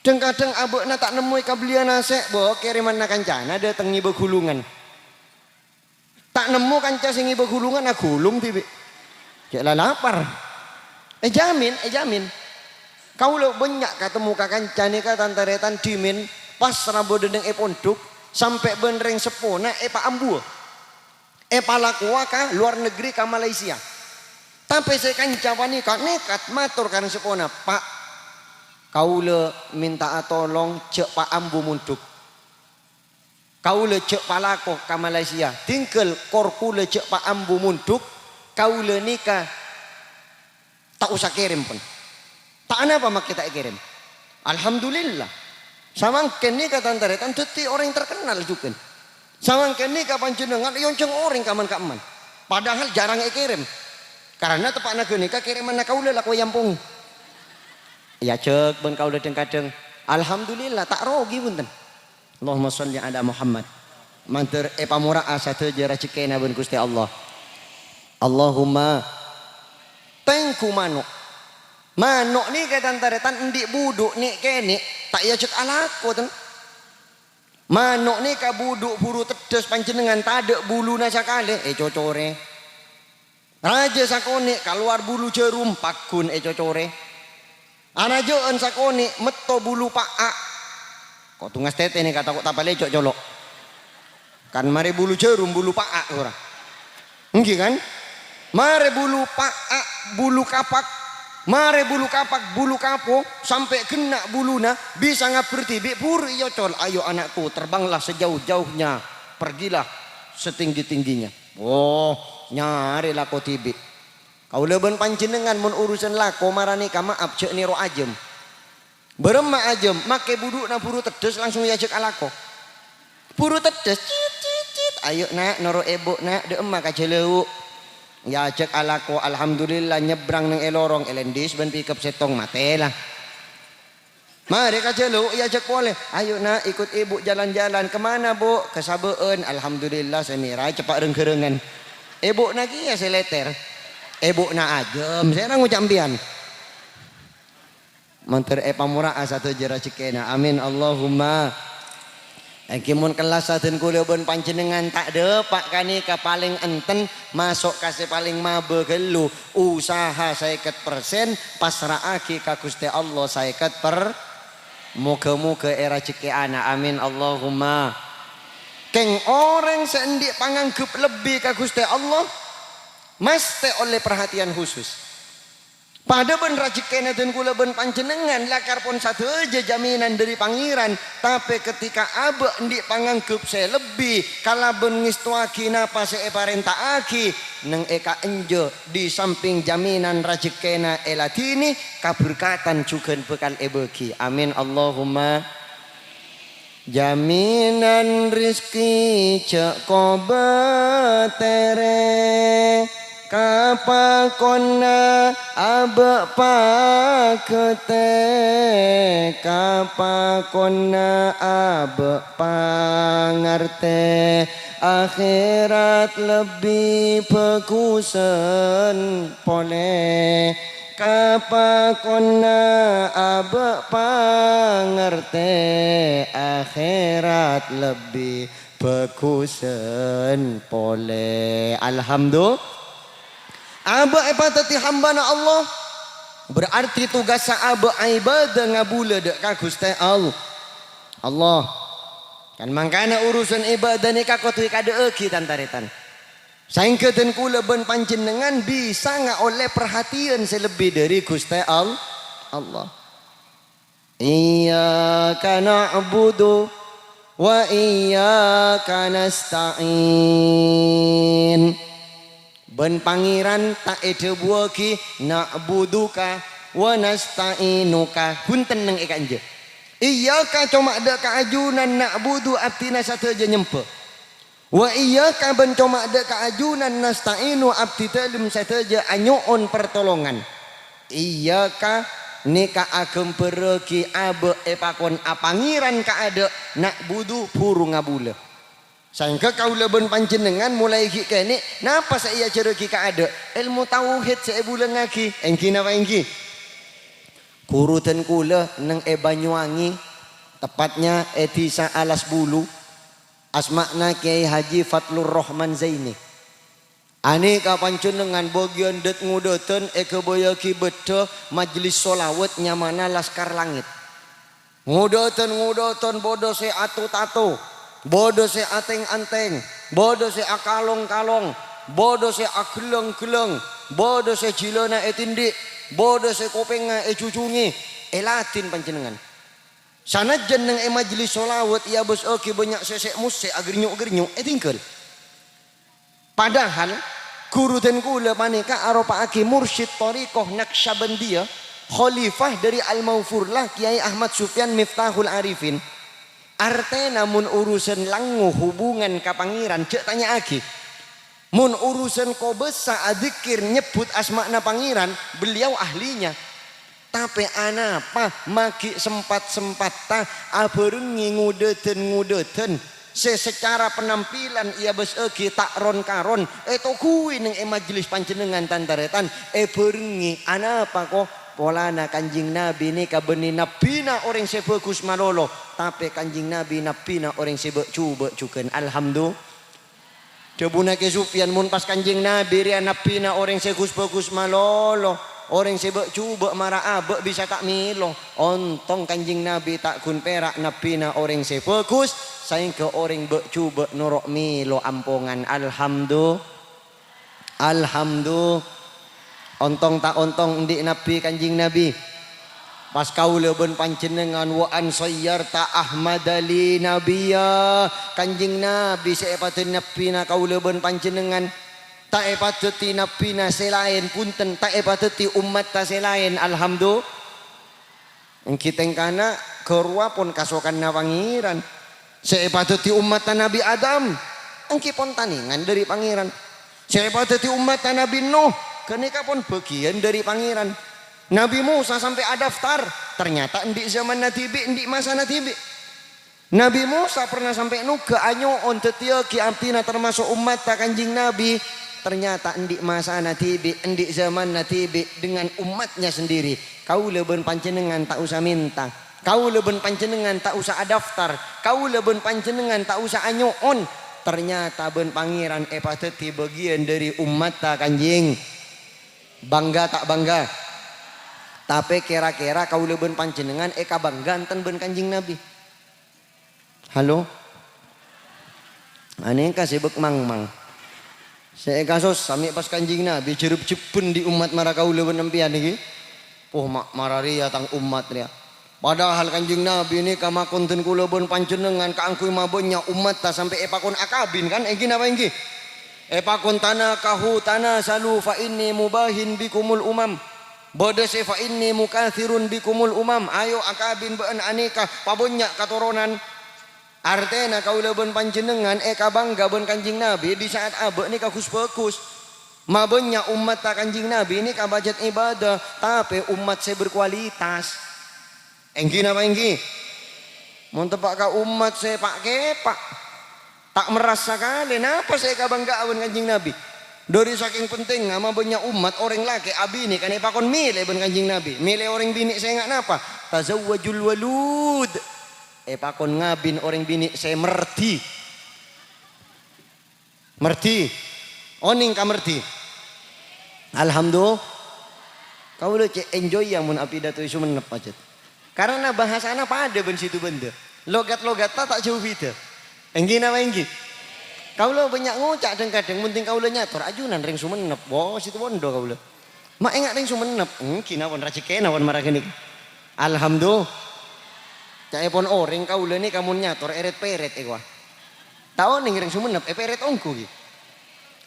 Dhâng-kadhâng abâ'na ta' nemmo èkabelliyâ nasè', bo, kèrèmanna kancana dâteng ngibâ ghulungan. Ta' nemmo kanca sè ngibâ ghulungan, aghulung dhibi'. Cè' la lapar. Èjamin, èjamin. Kaulâ bânnya' katemmo ka kanca nèka tan-tarètan dhimèn pas ra bâdâ neng è pondhuk, sampè' bân rèng seppona èpaambuwâ. Èpalakowa ka lowar negri, ka Malaysia. Tapè sè kanca panèka nekat mator ka rèng seppona, "Pa', kaulâ mènta'a tolong jhâ' paambu mondhuk." Kaulâ jhâ' palako ka Malaysia, tinggal kor kaulâ jhâ' paambu mondhuk, kaulâ nèka ta' osa kèrèm pon. Ta' anapa makè ta' èkèrèm. Alhamdulillah. Samangkèn nèka tan-tarètan dhâddhi orèng terkenal jhughân. Samangkèn nèka panjhennengngan èonjhâng orèng kaman-kaman. Padahal jarang èkèrèm. Karana teppa'na ghânèka kèrèmanna kaulâ lako èampongè. Èajhâk bân kaulâ dhâng-kadhâng. Alhamdulillah, ta' rogi bhunten. Allahumma sholli ala Muhammad. Mandhâr èpamora'a sadhâjâ rajekkèna bân Ghustè Allah. Allahumma. Tèngghu mano'. Mano' nèka, tan-tarètan, andi' budhu' nè'-kènè', ta' èajhâk alako, ten. Mano' nèka budhu' buru teddhâs panjhennengngan tadâ' buluna sakalè, ècocorè. Rajâ sakonè' kalowar bulu jhârum, pagghun ècocorè. Arajâ'ân sakonè' metto bulu pa'a'. Kodhu ngastètè nèka, tako' tapalecco' colo'. Kan marè bulu jhârum, bulu pa'a' ora. Èngghi kan? Marè bulu pa'a', bulu kapak. Marè bulu kapak, bulu kapo, sampè' ghenna' buluna, bisa ngabherdi bi' buru èocol. Ayo anakku, terbanglah sejauh-jauhnya. Pergilah setinggi-tingginya. Oh, nyarè lako dhibi'. Kaulâ bân panjhennengngan mon urusan lako mara nèka ma'ap jhâ' nèro ajâm. Bârâmma ajâm, makè budhu'na buru teddhâs langsung èajhâk alako. Buru teddhâs, cit, cit, cit. "Ayo, Na', noro' èbhu, Na', dâ'emma ka Jhâlâu." Èajhâk alako, alhamdulillah, nyèbrang neng è lorong, èlendis bân pickup sèttong, matè la. Marè ka Jhâlâu, èajhâk polè. "Ayo, Na', ikut Ibu jalan-jalan." "Kemana, Bu?" "Ke Sabâ'ân." Alhamdulillah, sè mèra ceppa' reng-ghârângan. Èbhu'na kèya sè lètèr. Èbhu'na ajâm, sè ra ngoca' sampèyan. Mandhâr èpamora'a sadhâjâ rajhekkèna. Amin, Allahumma. Èngghi mon kellas sadhân kaulâ bân panjhennengngan ta' dâpa' ka nèka palèng enten, maso' ka sè palèng mabâ ghâllu, usaha sèket persen, pasra'aghi ka Ghustè Allah sèket per-, moghâ-moghâ èrajhekkè'ana. Amin, Allahumma. Kèng orèng sè andi' pangangghep lebbi ka Ghustè Allah, mastè ollè parhatèyan khusus. Padâ bân rajhekkèna dhân kaulâ bân panjhennengngan, lakar pon sadhâjâ jaminan dhâri Pangèran, tapè ketika abâ' andi' pangangghep sè lebbi kalabân ngèstowaghi napa sè èparènta'aghi, neng è ka'enjâ', di samping jaminan rajhekkèna èladhinè, kaberkatan jhughân bhâkal èbâghi. Amin, Allahumma. Jaminan rejhekkè jhâ' kobâtèrè, kapakonna abâ' paghâtè, kapakonna abâ' pangartè, akhèrat lebbi bhâghusân polè. Kapakonna abâ' pangartè, akhèrat lebbi bhâghusân polè. Alhamdu-, abâ' èpadhâddhi hambâna Allah, berarti tugassa abâ' aibâdâ ngabulâ dâ' ka Ghustè All-, Allah. Kan mangkana urusan ibâdâ nèka kodhu èkadhâ'âghi, tan-tarètan. Saèngghâ dhân kaulâ bân panjhennengngan bisa ngaollè parhatèyan sè lebbi dhâri Ghustè All-, Allah. Iyyaka na'budu wa iyyaka nasta'in. Bân Pangèran ta' èdhâbuwâghi na'buduka wa nasta'inuka. Bhunten neng è ka'enjâ'. Iyyaka coma dâ' ka ajunan na'budu abdhina sadhâjâ nyembhâ. Wa iyyaka bân coma dâ' ka ajunan nasta'inu abdhi dhâlem sadhâjâ anyo'on partolongan. Iyyaka nèka aghâmbhârrâghi abâ' èpakon apangèran kaadâ', na'budu buru ngabulâ. Saèngghâ kaulâ bân panjhennengngan molaè ghi' kènè', napa sè èajhârrâghi kaadâ'? Èlmo tauhid sè èbulângngaghi, èngghi napa èngghi? Ghuru dhân kaulâ neng è Banyuwangi, tepatnya è Dhisa Alas Bulu, asma'na Kyai Haji Fadlur Rahman Zaini. Anèka panjhennengngan bâgiyân dât-ngodâdhân èghâbâyyâghi bâddhâ majlis sholawat nyamana Laskar Langit. Ngodâdhân-ngodâdhân bâdâ sè ato-tato, bâdâ sè antèng-antèng, bâdâ sè akalong-kalong, bâdâ sè aghellâng-ghellâng, bâdâ sè jhilâna ètindhi', bâdâ sè kopèngnga èjhujhungè, èladhin panjhennengngan. Sanajjân neng è majlis sholawat èabâsaghi bânnya' sè sè'-mossè' aghernyu'-ghernyu', ètinggal. Padahal, ghuru dhân kaulâ panèka aropa'aghi mursyid thariqah Naqsyabandiyah, khalifah dhâri Al-Maghfurlah Kyai Ahmad Sufyan Miftahul Arifin. Artèna mon urusan langngo hubungan ka Pangèran, jhâ' tanya'aghi. Mon urusan kobâsa adzikkèr nyebbhut asma'na Pangèran, beliau ahlinya. Tapè anapa ma' ghi' sempat-sempatta abhârengngè ngodâdhân-ngodâdhân sè secara penampilan èabâsaghi ta' ron-karon, ètoghuwi neng è majelis panjhennengngan, tan-tarètan, èbhârengngè. Anapa, ko? Polana Kanjeng Nabi nèka bânnè nabbhina orèng sè bhâghus malolo, tapè Kanjeng Nabi nabbhina orèng sè bâ'-jhubâ' jhughân. Alhamdu-, Dhâbuna Kè Sufyan, "Mon pas Kanjeng Nabi rèya nabbhina orèng sè ghus-bhâghus malolo, orèng sè bâ'-jhubâ' mara abâ' bisa ta' mèlo." Ontong Kanjeng Nabi ta' ghun pèra' nabbhina orèng sè bhâghus, saèngghâ orèng bâ'-jhubâ' noro' mèlo ampongan. Alhamdu-, Alhamdu-, Ontong ta' ontong andi' Nabi Kanjeng Nabi? Pas kaulâ bân panjhennengngan, "Wa an sayyarta Ahmada li nabiyya." Kanjeng Nabi sè èpadâddhi nabbhina kaulâ bân panjhennengngan, ta' èpadâddhi nabbhina sè laèn, bhunten, ta' èpadâddhi ommatta sè laèn. Alhamdu-, Èngghi tèngkana ghâruwa pon kasokanna Pangèran. Sè èpadâddhi ommatta Nabbhi Adam, èngghi pon tanèngan dhâri Pangèran. Sè èpadâddhi ommatta Nabbhi Nuh, ghânèka pon bâgiyân dhâri Pangèran. Nabbhi Musa sampè' adaftar, ternyata andi' zamanna dhibi', andi' masana dhibi'. Nabbhi Musa pernah sampè' noga anyo'on dhâddhiyâghi abdhina tamaso' ommatta Kanjeng Nabbhi. Ternyata andi' masana dhibi', andi' zamanna dhibi' dengan umatnya sendiri. Kaulâ bân panjhennengngan ta' osa mènta. Kaulâ bân panjhennengngan ta' osa adaftar. Kaulâ bân panjhennengngan ta' osa anyo'on. Ternyata bân Pangèran èpadâddhi bâgiyân dhâri ommatta Kanjeng. Bangga ta' bangga? Tapè kèra-kèra kaulâ bân panjhennengngan èkabangga enten bân Kanjeng Nabbhi. Halo? Anèka sè bâk mangmang. Sè èkasossa mè' pas Kanjeng Nabbhi jhârâb-jhebbhân dhi' ommat mara kaulâ bân empèyan nèkè. Poh, ma-, mara rèya tang ommat rèya. Padahal Kanjeng Nabbhi nèka makon dân kaulâ bân panjhennengngan kaangghuy mabânnya' ommatta sampè' èpakon akabin, kan? Èngghi napa èngghi? Èpakon, "Tanakahu tanasalu fa inni mubahin bikumul umam." Bâdâ sè, "Fa inni mukatsirun bikumul umam." Ayo akabin bâ'na anèka, pabânnya' katoronan. Artèna kaulâ bân panjhennengngan èkabangga bân Kanjeng Nabbhi dhi sa'at abâ' nèka ghus-bhâghus. Mabânnya' ommatta Kanjeng Nabbhi nèka pajhât ibâdâ, tapè ommat sè berkualitas. Èngghi napa èngghi? Mon teppa' ka ommat sè pa'-kèpa', ta' merras sakalè, napa sè èkabangga'a bân Kanjeng Nabbhi? Dhâri sakèng pentingnga mabânnya' ommat, orèng lakè' abinè kan èpakon mèlè bân Kanjeng Nabbhi. Mèlè orèng binè' sè ènga' napa? Tazawwajul walud. Èpakon ngabin orèng binè' sè merdhi. Merdhi. Onèng ka merdhi? Alhamdulillah. Kaulâ cè' enjoy ya mon apidato è Songennep, pajhât. Karena bahasana padâ bân Situbondo. Logat-logatta ta' jhâu bhidhâ. Èngghi napa èngghi? Kaulâ bânnya' ngoca' dhâng-kadhâng, mon dhing kaulâ nyator, ajunan rèng Songennep. Wo, Situbondo kaulâ. Ma' enga' rèng Songennep, èngghi napon rajhekkèna pon mara ghânèka. Alhamdulillah. Ca'èpon orèng kaulâ nèka mon nyator èrèt-pèrèt èkowa. Ta' onèng rèng Songennep èpèrèt ongghu ghi.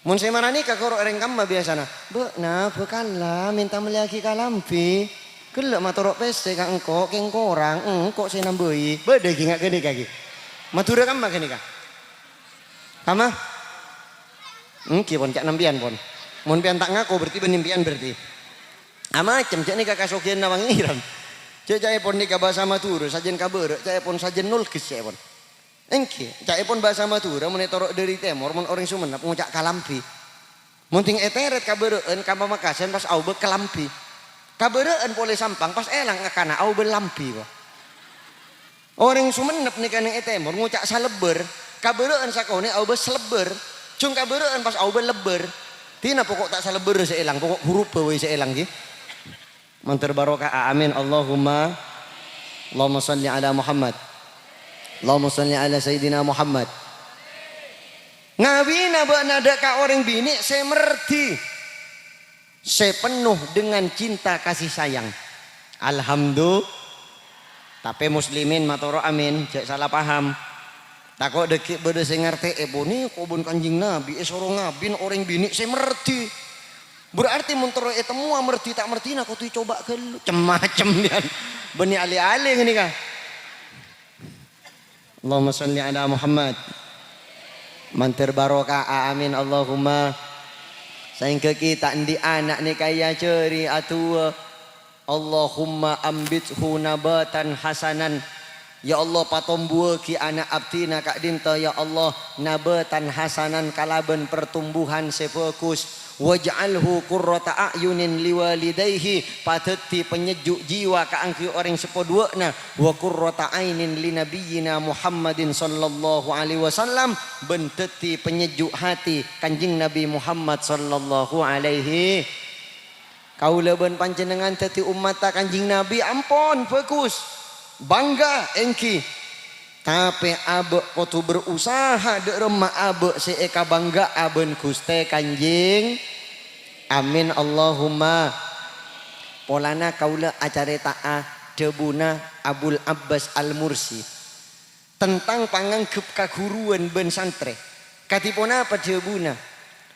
Mon sè mara nèka koro' rèng kamma biyasana, "Bâ'na bhâkalla mènta mellèyaghi kalambhi. Ghellâ' matoro' pèssè ka engko', kèng korang, engko' sè nambâi." Bâdâ ghi nga' ghânèka ghi. Madhurâ kamma ghânèka. Kamma? Èngghi pon, ca' nampèyan pon. Mon pèyan ta' ngako berarti bânnè empèyan berarti. Amacem, jhâ' nèka kasoghiyânna Pangèran. Jhâ' ca'èpon nèka bhâsa Madhurâ, sajân kabârâ', ca'èpon sajân nolgis ca'èpon. Èngghi, ca'èpon bhâsa Madhurâ mon ètoro' dhâri tèmor, mon orèng Songennep ngoca' kalambhi. Mon dhing ètèrèt kabârâ'ân ka Pamekasan pas aobâ kalambhi. Kabârâ'ân polè Sampang pas èlang akana aobâ lambhi, ko. Orèng Songennep nèka neng è tèmor ngoca' salebbhâr, kabârâ'ân sakonè' aobâ salebbhâr, jhung kabârâ'ân pas aobâ lebbhâr. Dina poko' ta' salebbhârrâ sè èlang, poko' hurubbhâ bhâi sè èlang, ghi. Mandhâr barokah, amin, Allahumma, Allahumma shalli ala Muhammad. Allahumma shalli ala Sayyidina Muhammad. Ngabina bâ'na dâ' ka orèng binè' sè merdhi. Sè penuh dengan cinta kasih sayang. Alhamdulillah. Tapè muslimin matoro' amin, jhâ' sala paham. Tako' dhâggi' bâdâ sè ngartè'è, "Ponèko bân Kanjeng Nabi èsoro ngabin orèng binè' sè merdhi. Berarti mon terro ètemmowa merdhi ta' merdhina kodhu ècoba ghâllu." Cem-macem, yâ. Bânnè alè-alè ghânèka. Allahumma shalli ala Muhammad. Mandhâr barokah, amin, Allahumma. Saèngghâ kita' andi' ana' nèka èajhâri adu'a. Allahumma ambithu nabatan hasanan. Ya Allah, patombuwâghi ana' abdhina ka'dhinto, ya Allah, nabatan hasanan kalabân pertumbuhan sè bhâghus. Waj'alhu qurrata a'yunin liwalidaihi, padhâddhi panyejju' jiwa kaangghuy orèng sè paduwâ'na, wa qurrata ainin li nabiyyina Muhammadin sallallahu alaihi wasallam, bân dhâddhi panyejju' hati Kanjeng Nabi Muhammad sallallahu alaihi. Kaulâ bân panjhennengngan dhâddhi ommatta Kanjeng Nabi, ampon, bhâghus. Bangga, èngghi. Tapè abâ' kodhu berusaha dâ' remma abâ' sè èkabangga'a bân Ghustè Kanjeng. Amin, Allahumma. Polana kaulâ acarèta'a dhâbuna Abul Abbas Al-Mursi tentang pangangghep kaguruwân bân santrè. Kadhi ponapa dhâbuna?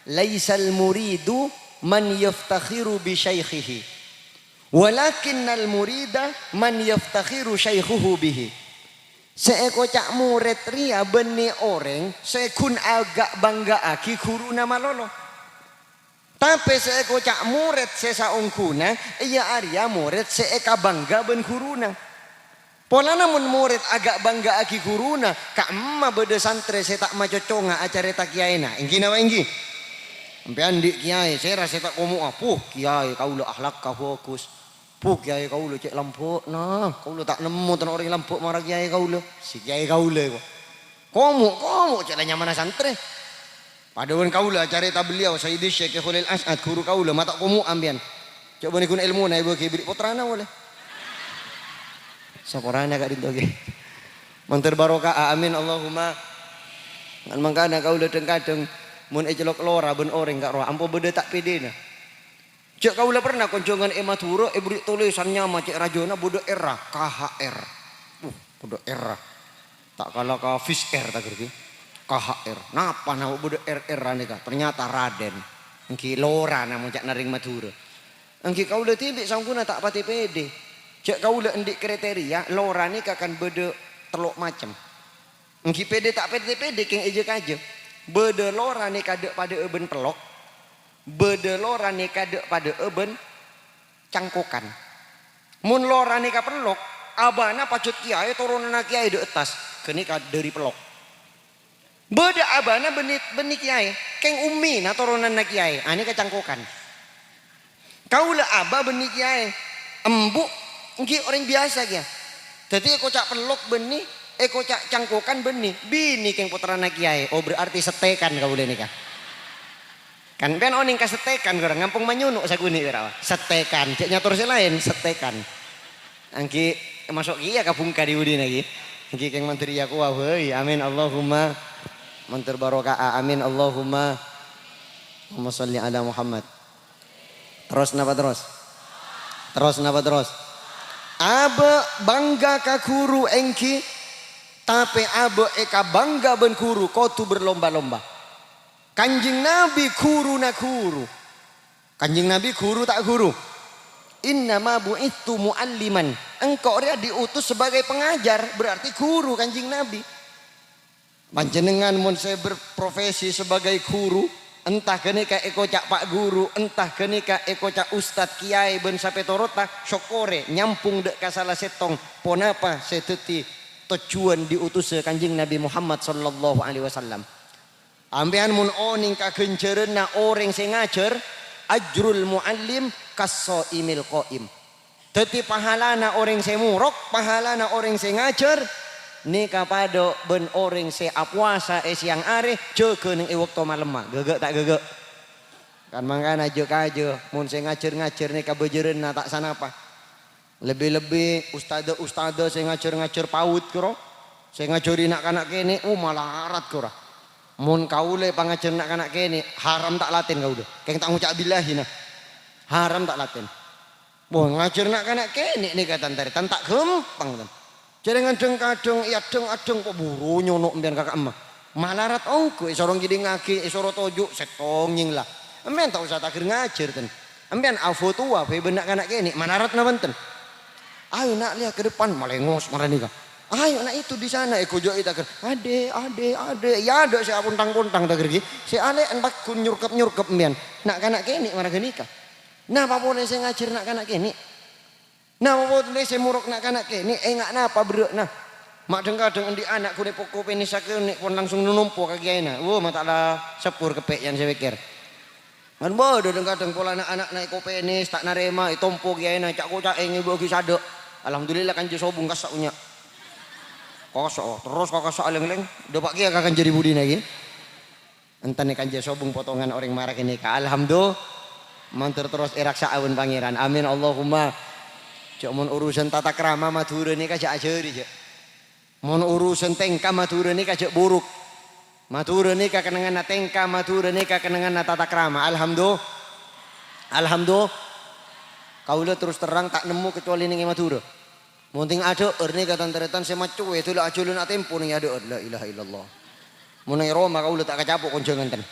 "Laisal muridu man yaftakhiru bi syaikhihi, walakinnal murida man yaftakhiru syaikhuhu bihi." Sè èkoca' morèd rèya bânnè orèng sè ghun aga'-banggaaghi ghuruna malolo. Tapè sè èkoca' morèd sè saongghuna, iyâ arèya morèd sè èkabangga bân ghuruna. Polana mon morèd aga'-banggaaghi ghuruna, ka'emma bâdâ santrè sè ta' macocongnga acarèta kèyaèna, èngghi napa èngghi? Sampèyan andi' kèyaè, sèra sè ta' komo'a, "Puh, kèyaè kaulâ akhlakka bhâghus. Puh, kèyaè kaulâ cè' lambâ'na. Kaulâ ta' nemmo tana orèng lambâ' mara kèyaè kaulâ." Sè kèyaè kaulâ, kok. Komo', komo' cè' la nyamana santrè. Padâ bân kaulâ acarèta beliau Sayyidi Syekh Kholil As'ad, ghuru kaulâ, ma' ta' komo'a sampèyan. Cè' bânnè ghun èlmona èbâghi bâri' pottrana polè. Saporana ka'dhinto ghi. Mandhâr barokah, amin, Allahumma. Kan mangkana kaulâ dhâng-kadhâng mon ècelok lora bân orèng ka'rowa ampo bâdâ ta' pèdèna. Jhâ' kaulâ pernah konjhângan è Madhurâ, èbâri' tolèsan nyama cè' rajâna bâdâ R-a, K H R. Uh, bâdâ R-a. Ta' kala ka Fish Air ta' ghârghi. K H R. Napa napa bâdâ R-R-a nèka? Ternyata Raden. Èngghi lorana mon ca'na rèng Madhurâ. Èngghi kaulâ dhibi' saongghuna ta' patè pèdè. Jhâ' kaulâ andi' kriteria, lora nèka kan bâdâ tello' macem. Èngghi pèdè ta' pèdè-pèdè kèng èjâ-kajâ. Bâdâ lora nèka dâ'-padâ'â bân pellok. Bâdâ lora nèka dâ'-padâ'â bân cangkokan. Mon lora nèka pellok, abâna pajhât kèyaè toronanna kèyaè dâ' attas, ghânèka dâri pellok. Bâdâ abâna bânnè, bânnè kèyaè, kèng ummina toronanna kèyaè, anèka cangkokan. Kaulâ abâ bânnè kèyaè, embu' èngghi orèng biyasa kèya. Dhâddhi èkoca' pellok bânnè, èkoca' cangkokan bânnè, binè kèng pottrana kèyaè. Oh, berarti settekan kaulâ nèka. Kan sampèyan onèng ka settekan, korang ngampong manyono' sakonè', pèra', wa? Settekan, jhâ' nyator sè laèn, settekan. Èngghi maso' kèya ka bungka dhi-budhina, ghi. Èngghi kèng mandhâr iyâ kowa, bhâi. Amin, Allahumma. Mandhâr barokah, amin, Allahumma. Allahumma sholli ala Muhammad. Terros napa terros? Terros napa terros? Abâ' bangga ka ghuru èngghi, tapè abâ' èkabangga bân ghuru kodhu berlomba-lomba. Kanjeng Nabi ghuruna ghuru. Kanjeng Nabi ghuru ta' ghuru? "Innama bu'itstu mu'alliman." Engko' rèya diutus sebagai pengajar, berarti ghuru Kanjeng Nabi. Panjhennengngan mon sè berprofesi sebagai ghuru, entah ghânèka èkoca' Pak Guru, entah ghânèka èkoca' ustad, kèyaè, bân sapètorotta, sokkorè nyambhung dâ' ka sala sèttong ponapa sè dhâddhi tojjhuwân diutussa Kanjeng Nabi Muhammad sallallahu alaihi wasallam. Sampèyan mon onèng ka ghânjhârânna orèng sè ngajhâr, ajrul mu'allim kas-shaimil qaim. Dhâddhi, pahalana orèng sè morok, pahalana orèng sè ngajhâr, nèka padâ bân orèng sè apowasa è sèyang arè, jâgâ neng è bâkto malemma. Ghâghâ' ta' ghâghâ'? Kan mangkana jâ-kajâ, mon sè ngajhâr-ngajhâr nèka bhâjârânna ta' sanapa. Lebbi-lebbi ustadz-ustadz sè ngajhâr-ngajhâr PAUD, kèra. Sè ngajhâri na'-kana' kènè', oh, malarat, kèra. Mon kaulâ èpangajhâr na'-kana' kènè', haram ta' latèn kaulâ. Kèng ta' ngoca' billahi, nah. Haram ta' latèn. Wah, ngajhâr na'-kana' kènè' nèka, tan-tarètan, ta' ghâmpang, tan. Jhârèngan dhâng-kadhâng, èadhâng-adhâng, kok buru nyono' sampèyan ka ka'emma. Malarat ongghu, èsoro ngèdingngaghi, èsoro toju', sèttong nyèngla. Sampèyan ta' osa taghâr ngajhâr, tan. Sampèyan afotowa bhâi bân na'-kana' kènè', malarat napa enten? "Ayo, Nak, lihat ke depan," malèngos mara nèka. "Ayo, Nak, itu di sana," èghojâ'è taghâr. "Adè', adè', adè'." Iyâ, adâ' sè apontang-pontang taghâr ghi. Sè alè'en pagghun nyorkep-nyorkep sampèyan. Na'-kana' kènè' mara ghânèka. Napa polè sè ngajhâr na'-kana' kènè'? Napa polè sè morok na'-kana' kènè'? Enga' napa berrâ'na? Ma' dhâng-kadhâng andi' ana' ghun èpoko pènès sakonè' pon langsung nompo ka kèyaèna. Wo, ma' ta' la seppur keppè' yân sè pèkkèr. Kan bâdâ dhâng-kadhâng polana ana' naè' ko pènès, ta' narèma, ètompo kèyaèna, ca'-koca'è ngèbâ'aghi sadhâ'. Alhamdulillah, kanja sobung kassa' nya'. Kassa', terros ka kassa' lèng-lèng. Dâpa' kèya ka kanja è budina ghi. Enten kanja sobung potongan orèng mara kènèka. Alhamdulillah. Mandhâr terros èraksa'a bân Pangèran. Amin, Allahumma. Jhâ' mon urusan tata krama Madhurâ nèka jhâ' ajhâri, jhâ'. Mon urusan tèngka Madhurâ nèka jhâ' buruk. Madhurâ nèka kennengnganna tèngka, Madhurâ nèka kennengnganna tata krama. Alhamdulillah. Alhamdulillah. Kaulâ terros terrang ta' nemmo kecuali nèng è Madhurâ. Mon tèng adhâ'âr nèka tan-tarètan sè maccowè dâlâ ajhâlân atèmpo nèng adhâ'âr. La ilaha illallah. Mon nèng è roma kaulâ ta' kacapo' konjhângan ten.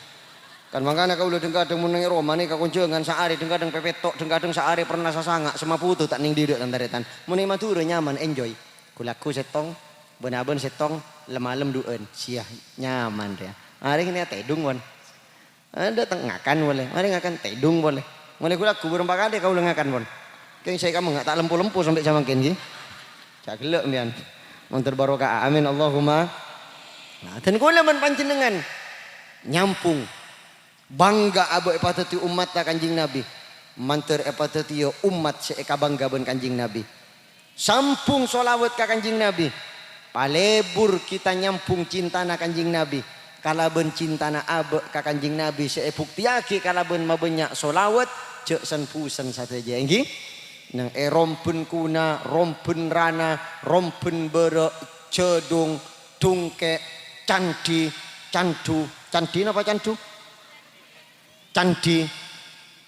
Kan mangkana kaulâ dhâng-kadhâng mon nèng è roma nèka konjhângan saarè dhâng-kadhâng pèpètto', dhâng-kadhâng saarè pernah sasanga', sè mabhuto ta' nèng didâ' tan-tarètan. Mon è Madhurâ nyaman, enjoy. Ghu-lagghu sèttong, bân-abân sèttong, lem-malem du'ân. Siya, nyaman rèya. Arè ngènè tèdung, pon. Adâ' teng ngakan polè. Marè ngakan tèdung polè. Molaè ghu-lagghu bârâmpa kalè kaulâ ngakan, pon. Kèng sè kamengnga ta' lempo-lempo sampè' samangkèn, ghi. Ca' ghellâ' mbiyan. Mandhâr barokah. Amin. Allahumma. Nah, dân kaulâ bân panjhennengngan nyambhung. Bangga abâ' èpadhâddhi ommatta Kanjeng Nabi. Mandhâr èpadhâddhiyâ ommat sè èkabangga bân Kanjeng Nabi. Sambhung sholawat ka Kanjeng Nabi. Palebur kita nyambhung cintana Kanjeng Nabi. Kalabân cintana abâ' ka Kanjeng Nabi sè èbuktèyaghi kalabân mabânnya' sholawat, jhâ' sen-bhusen sadhâjâ, èngghi? Nèng è rombân kuna, rombân rana, rombân bârâ', jhâdhung, dhungkè', candhi, candhu. Candhi napa candhu? Candhi.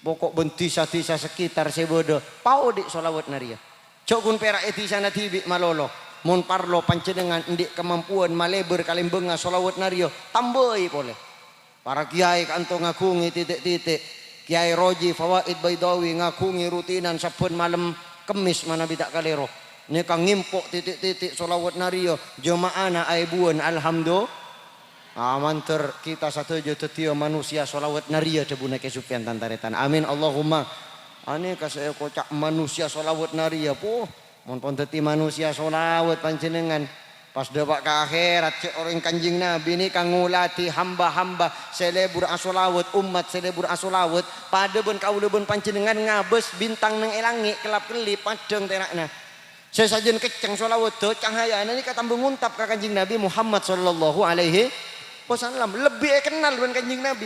Poko' bân dhisa-dhisa sekitar sè bâdâ, paodi' sholawat narèya. Jhâ' ghun pèra' è dhisana dhibi' malolo. Mon parlo panjhennengngan andi' kamampowan malebur kalembângnga sholawat narèya, tambâi polè. Para kèyaè ka'anto ngaghungè titi'-titi'. Kèyaè Roji Fawaid Baidawi ngaghungè rutinan sabbhân malem Kemmès manabi ta' kalèro. Nèka ngèmpo' titi'-titi' sholawat narèya, jema'ana aèbuwân, alhamdu-, Ah, mandhâr kita sadhâjâ dhâddhiyâ manusia sholawat narèya, dhâbuna Kè Sufyan tan-tarètan. Amin, Allahumma. Anèka sè èkoca' manusia sholawat narèya, poh, mon pon dhâddhi manusia sholawat panjhennengngan, pas dâpa' ka akhèrat, cè' orèng Kanjeng Nabi nèka ngolatè hamba-hamba sè lebur asholawat, ommat sè lebur asholawat, padâ bân kaulâ bân panjhennengngan ngabâs bintang nèng è langngè' kellap-kellip, paddhâng tèra'na. Sè sajân kecceng sholawatta, cahayana nèka tamba ngontap ka Kanjeng Nabi Muhammad sallallahu alaihi wasallam. Lebbi èkennal bân Kanjeng Nabi.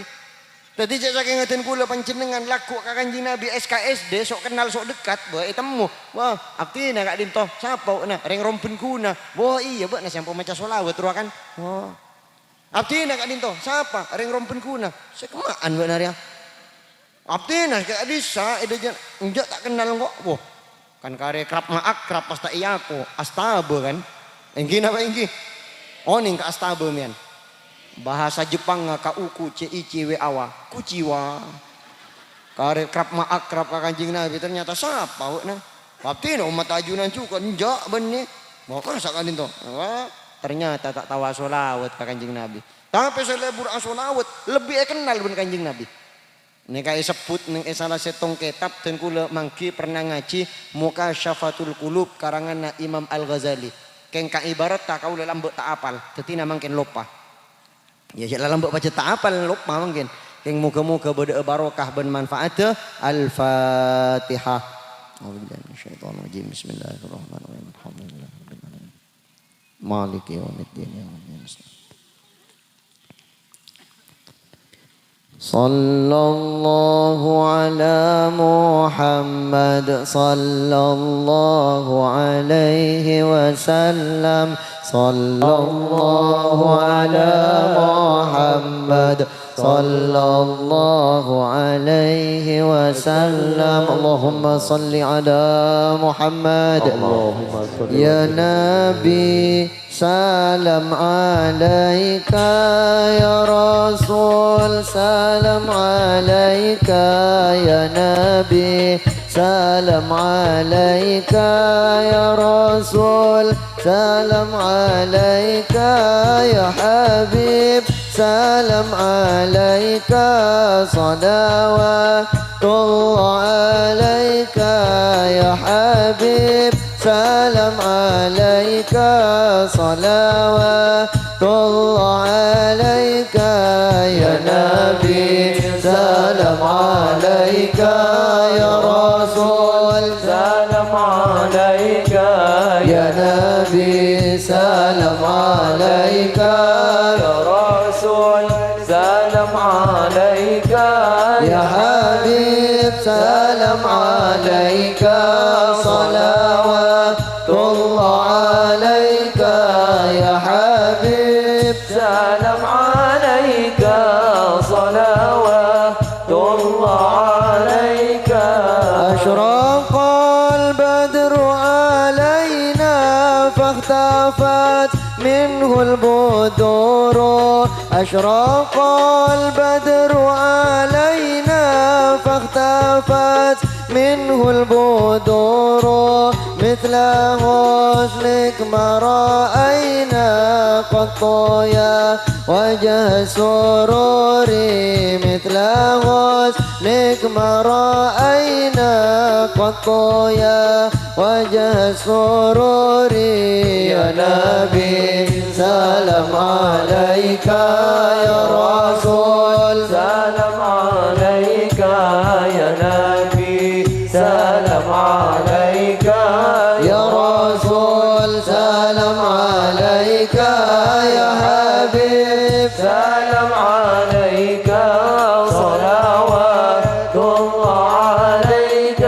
Dhâddhi, cè' sakènga dhân kaulâ panjhennengngan lagghu' ka Kanjeng Nabi S K S D, sok kennal, sok dekat, bâ, ètemmo. Wah, abdhina ka'dinto, sapa, wa'na? Rèng Rombân Ghuna. Wah, iyâ, bâ'na sè ampon maca sholawat, rowa kan? Wah. Abdhina ka'dinto, sapa? Rèng Rombân Ghuna. Sè kemma'an bâ'na rèya? Abdhina ka'dissa' è dhâjâna, enjâ' ta' kennal engko'. Woh, kan karè krab ma' akrab pas ta' èako, astaba kan? Èngghi napa èngghi? Onèng ka astaba mèyan. Bahasa Jeppangnga ka uku ce ici we awa, kuciwa. Karè krab ma' akrab ka Kanjeng Nabi, ternyata sapa wa'na? Abdhina ommat ajunan jhughân, enjâ' bânnè. Mau masa ka'dinto? Wah, ternyata ta' tao asolawat ka Kanjeng Nabi. Tapè sè lebur asolawat lebbi èkennal bân Kanjeng Nabi. Nèka èsebbhut nèng è sala sèttong kètab, dhân kaulâ mangghi pernah ngajhi Mukasyafatul Qulub karanganna Imam Al-Ghazali. Kèng ka ibaratta kaulâ lambâ' ta' apal, dhâddhina mangkèn loppa. Iyâ, cè' la lambâ' pajhât ta' apal, loppa mangkèn. Kèng moghâ-moghâ bâdâ'â barokah bân manfaatta. Al-Fatihah. A'udzubillahi minasyaitonirrajim. Bismillahirrahmanirrahim. Alhamdulillahirabbil alamin. Maliki yaumiddin. Ya Rabbi, ya Mustafa. Sallallahu ala Muhammad, sallallahu alaihi wasallam, sallallahu ala Muhammad, sallallahu alaihi wasallam. Allahumma salli ala Muhammad. Allahumma salli Ya ala Nabi, salam alaika ya Rasul, salam alaika ya Nabi, salam alaika ya Rasul, salam alaika ya Habib, salam alaika, salawatullah alaika ya Habib. سلام عليك، صلوات الله عليك يا نبي. سلام عليك يا رسول، سلام عليك يا نبي. سلام عليك يا رسول، سلام عليك يا حبيب. سلام عليك، صلوات الله عليك يا حبيب. سلام عليك، صلوات الله عليك. أشرق البدر علينا فاختفت منه البدور. أشرق البدر علينا فاختفت منه البدور. مثل حسنك ما رأينا قط يا وجه السرور. مثل حسنك ما رأينا قط يا وجه السرور. يا نبي، سلام عليك يا رسول، سلام عليك يا نبي. سلام عليك يا رسول، سلام عليك يا حبيب. سلام عليك، صلوات الله عليك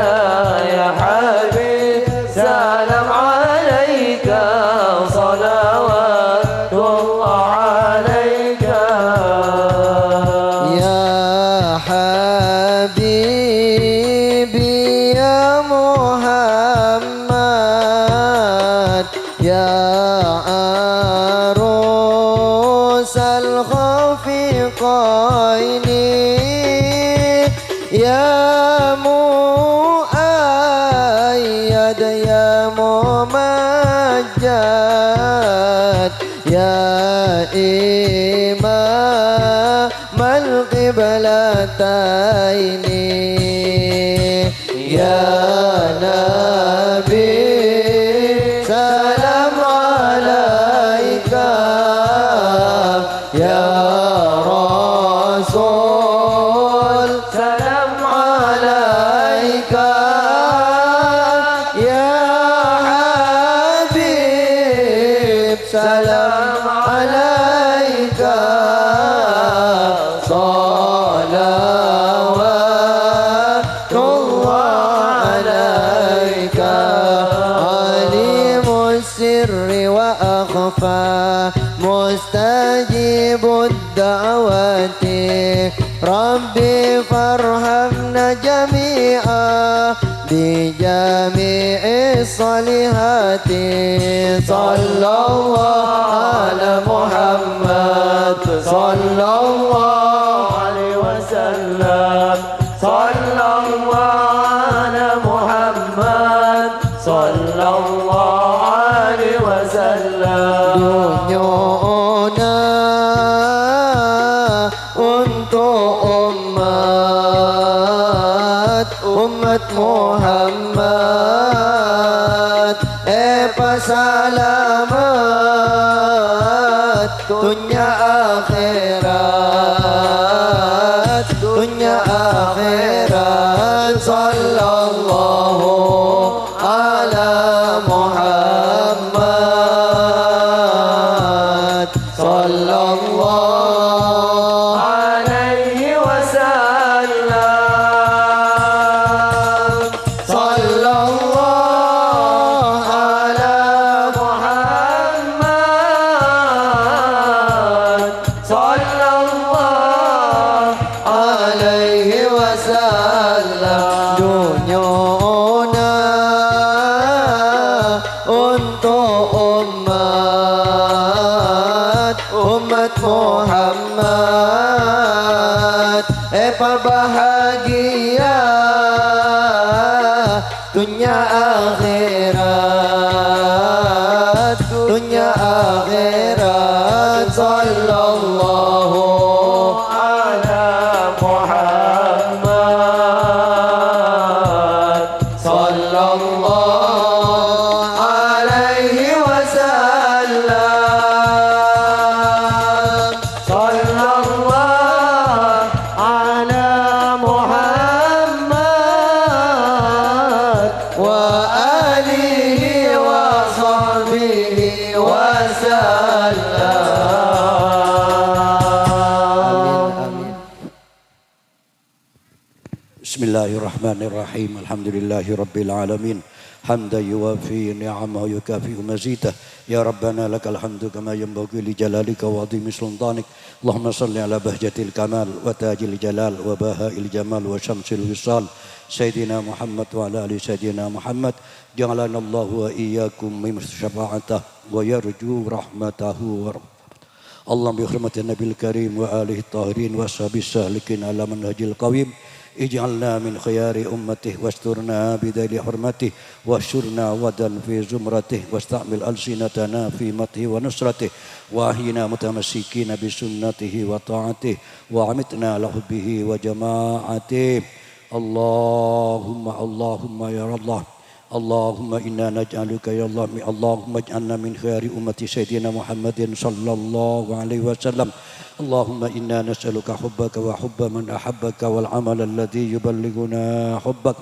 يا حبيب. سلام عليك، صلوات الله عليك. يا حبيبي يا محمد، يا عروس الخفقين، يا مؤيد يا ممجد، يا إمام القبلتين. يا نبي، سلام عليك. يا رسول، سلام عليك. يا حبيب، سلام عليك، صلوات الله عليك. عليم السر وأخفى، مستجيب الدعوات، رب فارحمنا جميعا بجميع الصالحات. صلى الله على محمد، صلى الله عليه وسلم. صلى الله على محمد، صلى الله عليه وسلم. Dunyana untuk umat, umat Muhammad, epasalamet dunya akhirat, dunya akhirat. Sallallahu ala Muhammad, sallallahu alaihi wasallam. Sallallahu ala Muhammad, sallallahu alaihi wasallam. Dunyana untuk umat, umat Muhammad, epabahagia dunya akhirat, dunya akhirat. Sallallahu ala Muhammad, sallallahu بسم الله الرحمن الرحيم. الحمد لله رب العالمين. حمدا يوافي نعمه ويكافئ مزيده. يا ربنا لك الحمد كما ينبغي لجلالك وعظيم سلطانك. اللهم صل على بهجة الكمال وتاج الجلال وبهاء الجمال وشمس الوصال سيدنا محمد وعلى آل سيدنا محمد. جعلنا الله وإياكم ممن شفاعته ويرجو رحمته ورحمته. اللهم بحرمة النبي الكريم وآله الطاهرين وأصحابه السالكين على منهج القويم، اجعلنا من خيار أمته واسترنا بذيل حرمته واحشرنا غدا في زمرته واستعمل ألسنتنا في مدحه ونصرته وأحينا متمسكين بسنته وطاعته وأمتنا على حبه وجماعته. اللهم، اللهم يا الله، اللهم إنا نجعلك يا الله، اللهم اجعلنا من خيار أمة سيدنا محمد صلى الله عليه وسلم. اللهم إنا نسألك حبك وحب من أحبك والعمل الذي يبلغنا حبك.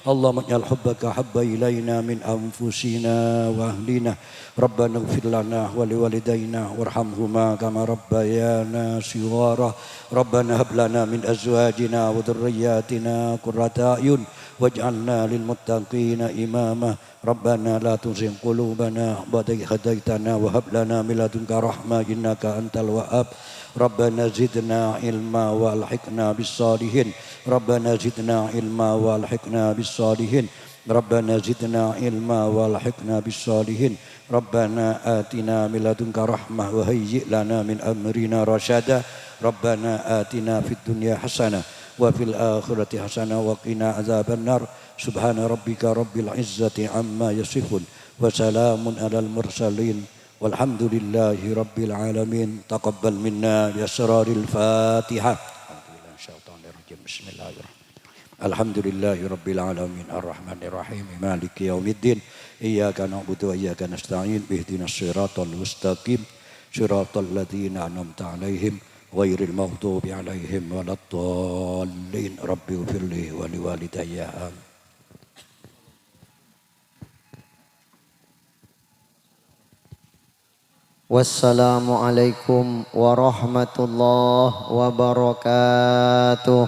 اللهم اجعل حبك أحب إلينا من أنفسنا وأهلنا. ربنا اغفر لنا ولوالدينا وارحمهما كما ربيانا صغارا. ربنا هب لنا من أزواجنا وذرياتنا قرة أعين واجعلنا للمتقين إماما. ربنا لا تزغ قلوبنا بعد إذ هديتنا وهب لنا من لدنك رحمة إنك أنت الوهاب. ربنا زدنا علما وألحقنا بالصالحين. ربنا زدنا علما وألحقنا بالصالحين. ربنا زدنا علما وألحقنا بالصالحين. ربنا آتنا من لدنك رحمة وهيئ لنا من أمرنا رشدا. ربنا آتنا في الدنيا حسنة وفي الآخرة حسنة وقنا عذاب النار. سبحان ربك رب العزة عما يصفون وسلام على المرسلين والحمد لله رب العالمين. تقبل منا بأسرار الفاتحة. أعوذ بالله من الشيطان الرجيم. بسم الله الرحمن الرحيم. الحمد لله رب العالمين. الرحمن الرحيم. مالك يوم الدين. إياك نعبد وإياك نستعين. اهدنا الصراط المستقيم. صراط الذين أنعمت عليهم غير المغضوب عليهم ولا الضالين. رب اغفر لي ولوالدي. آمين. Wassalamualaikum warahmatullahi wabarakatuh.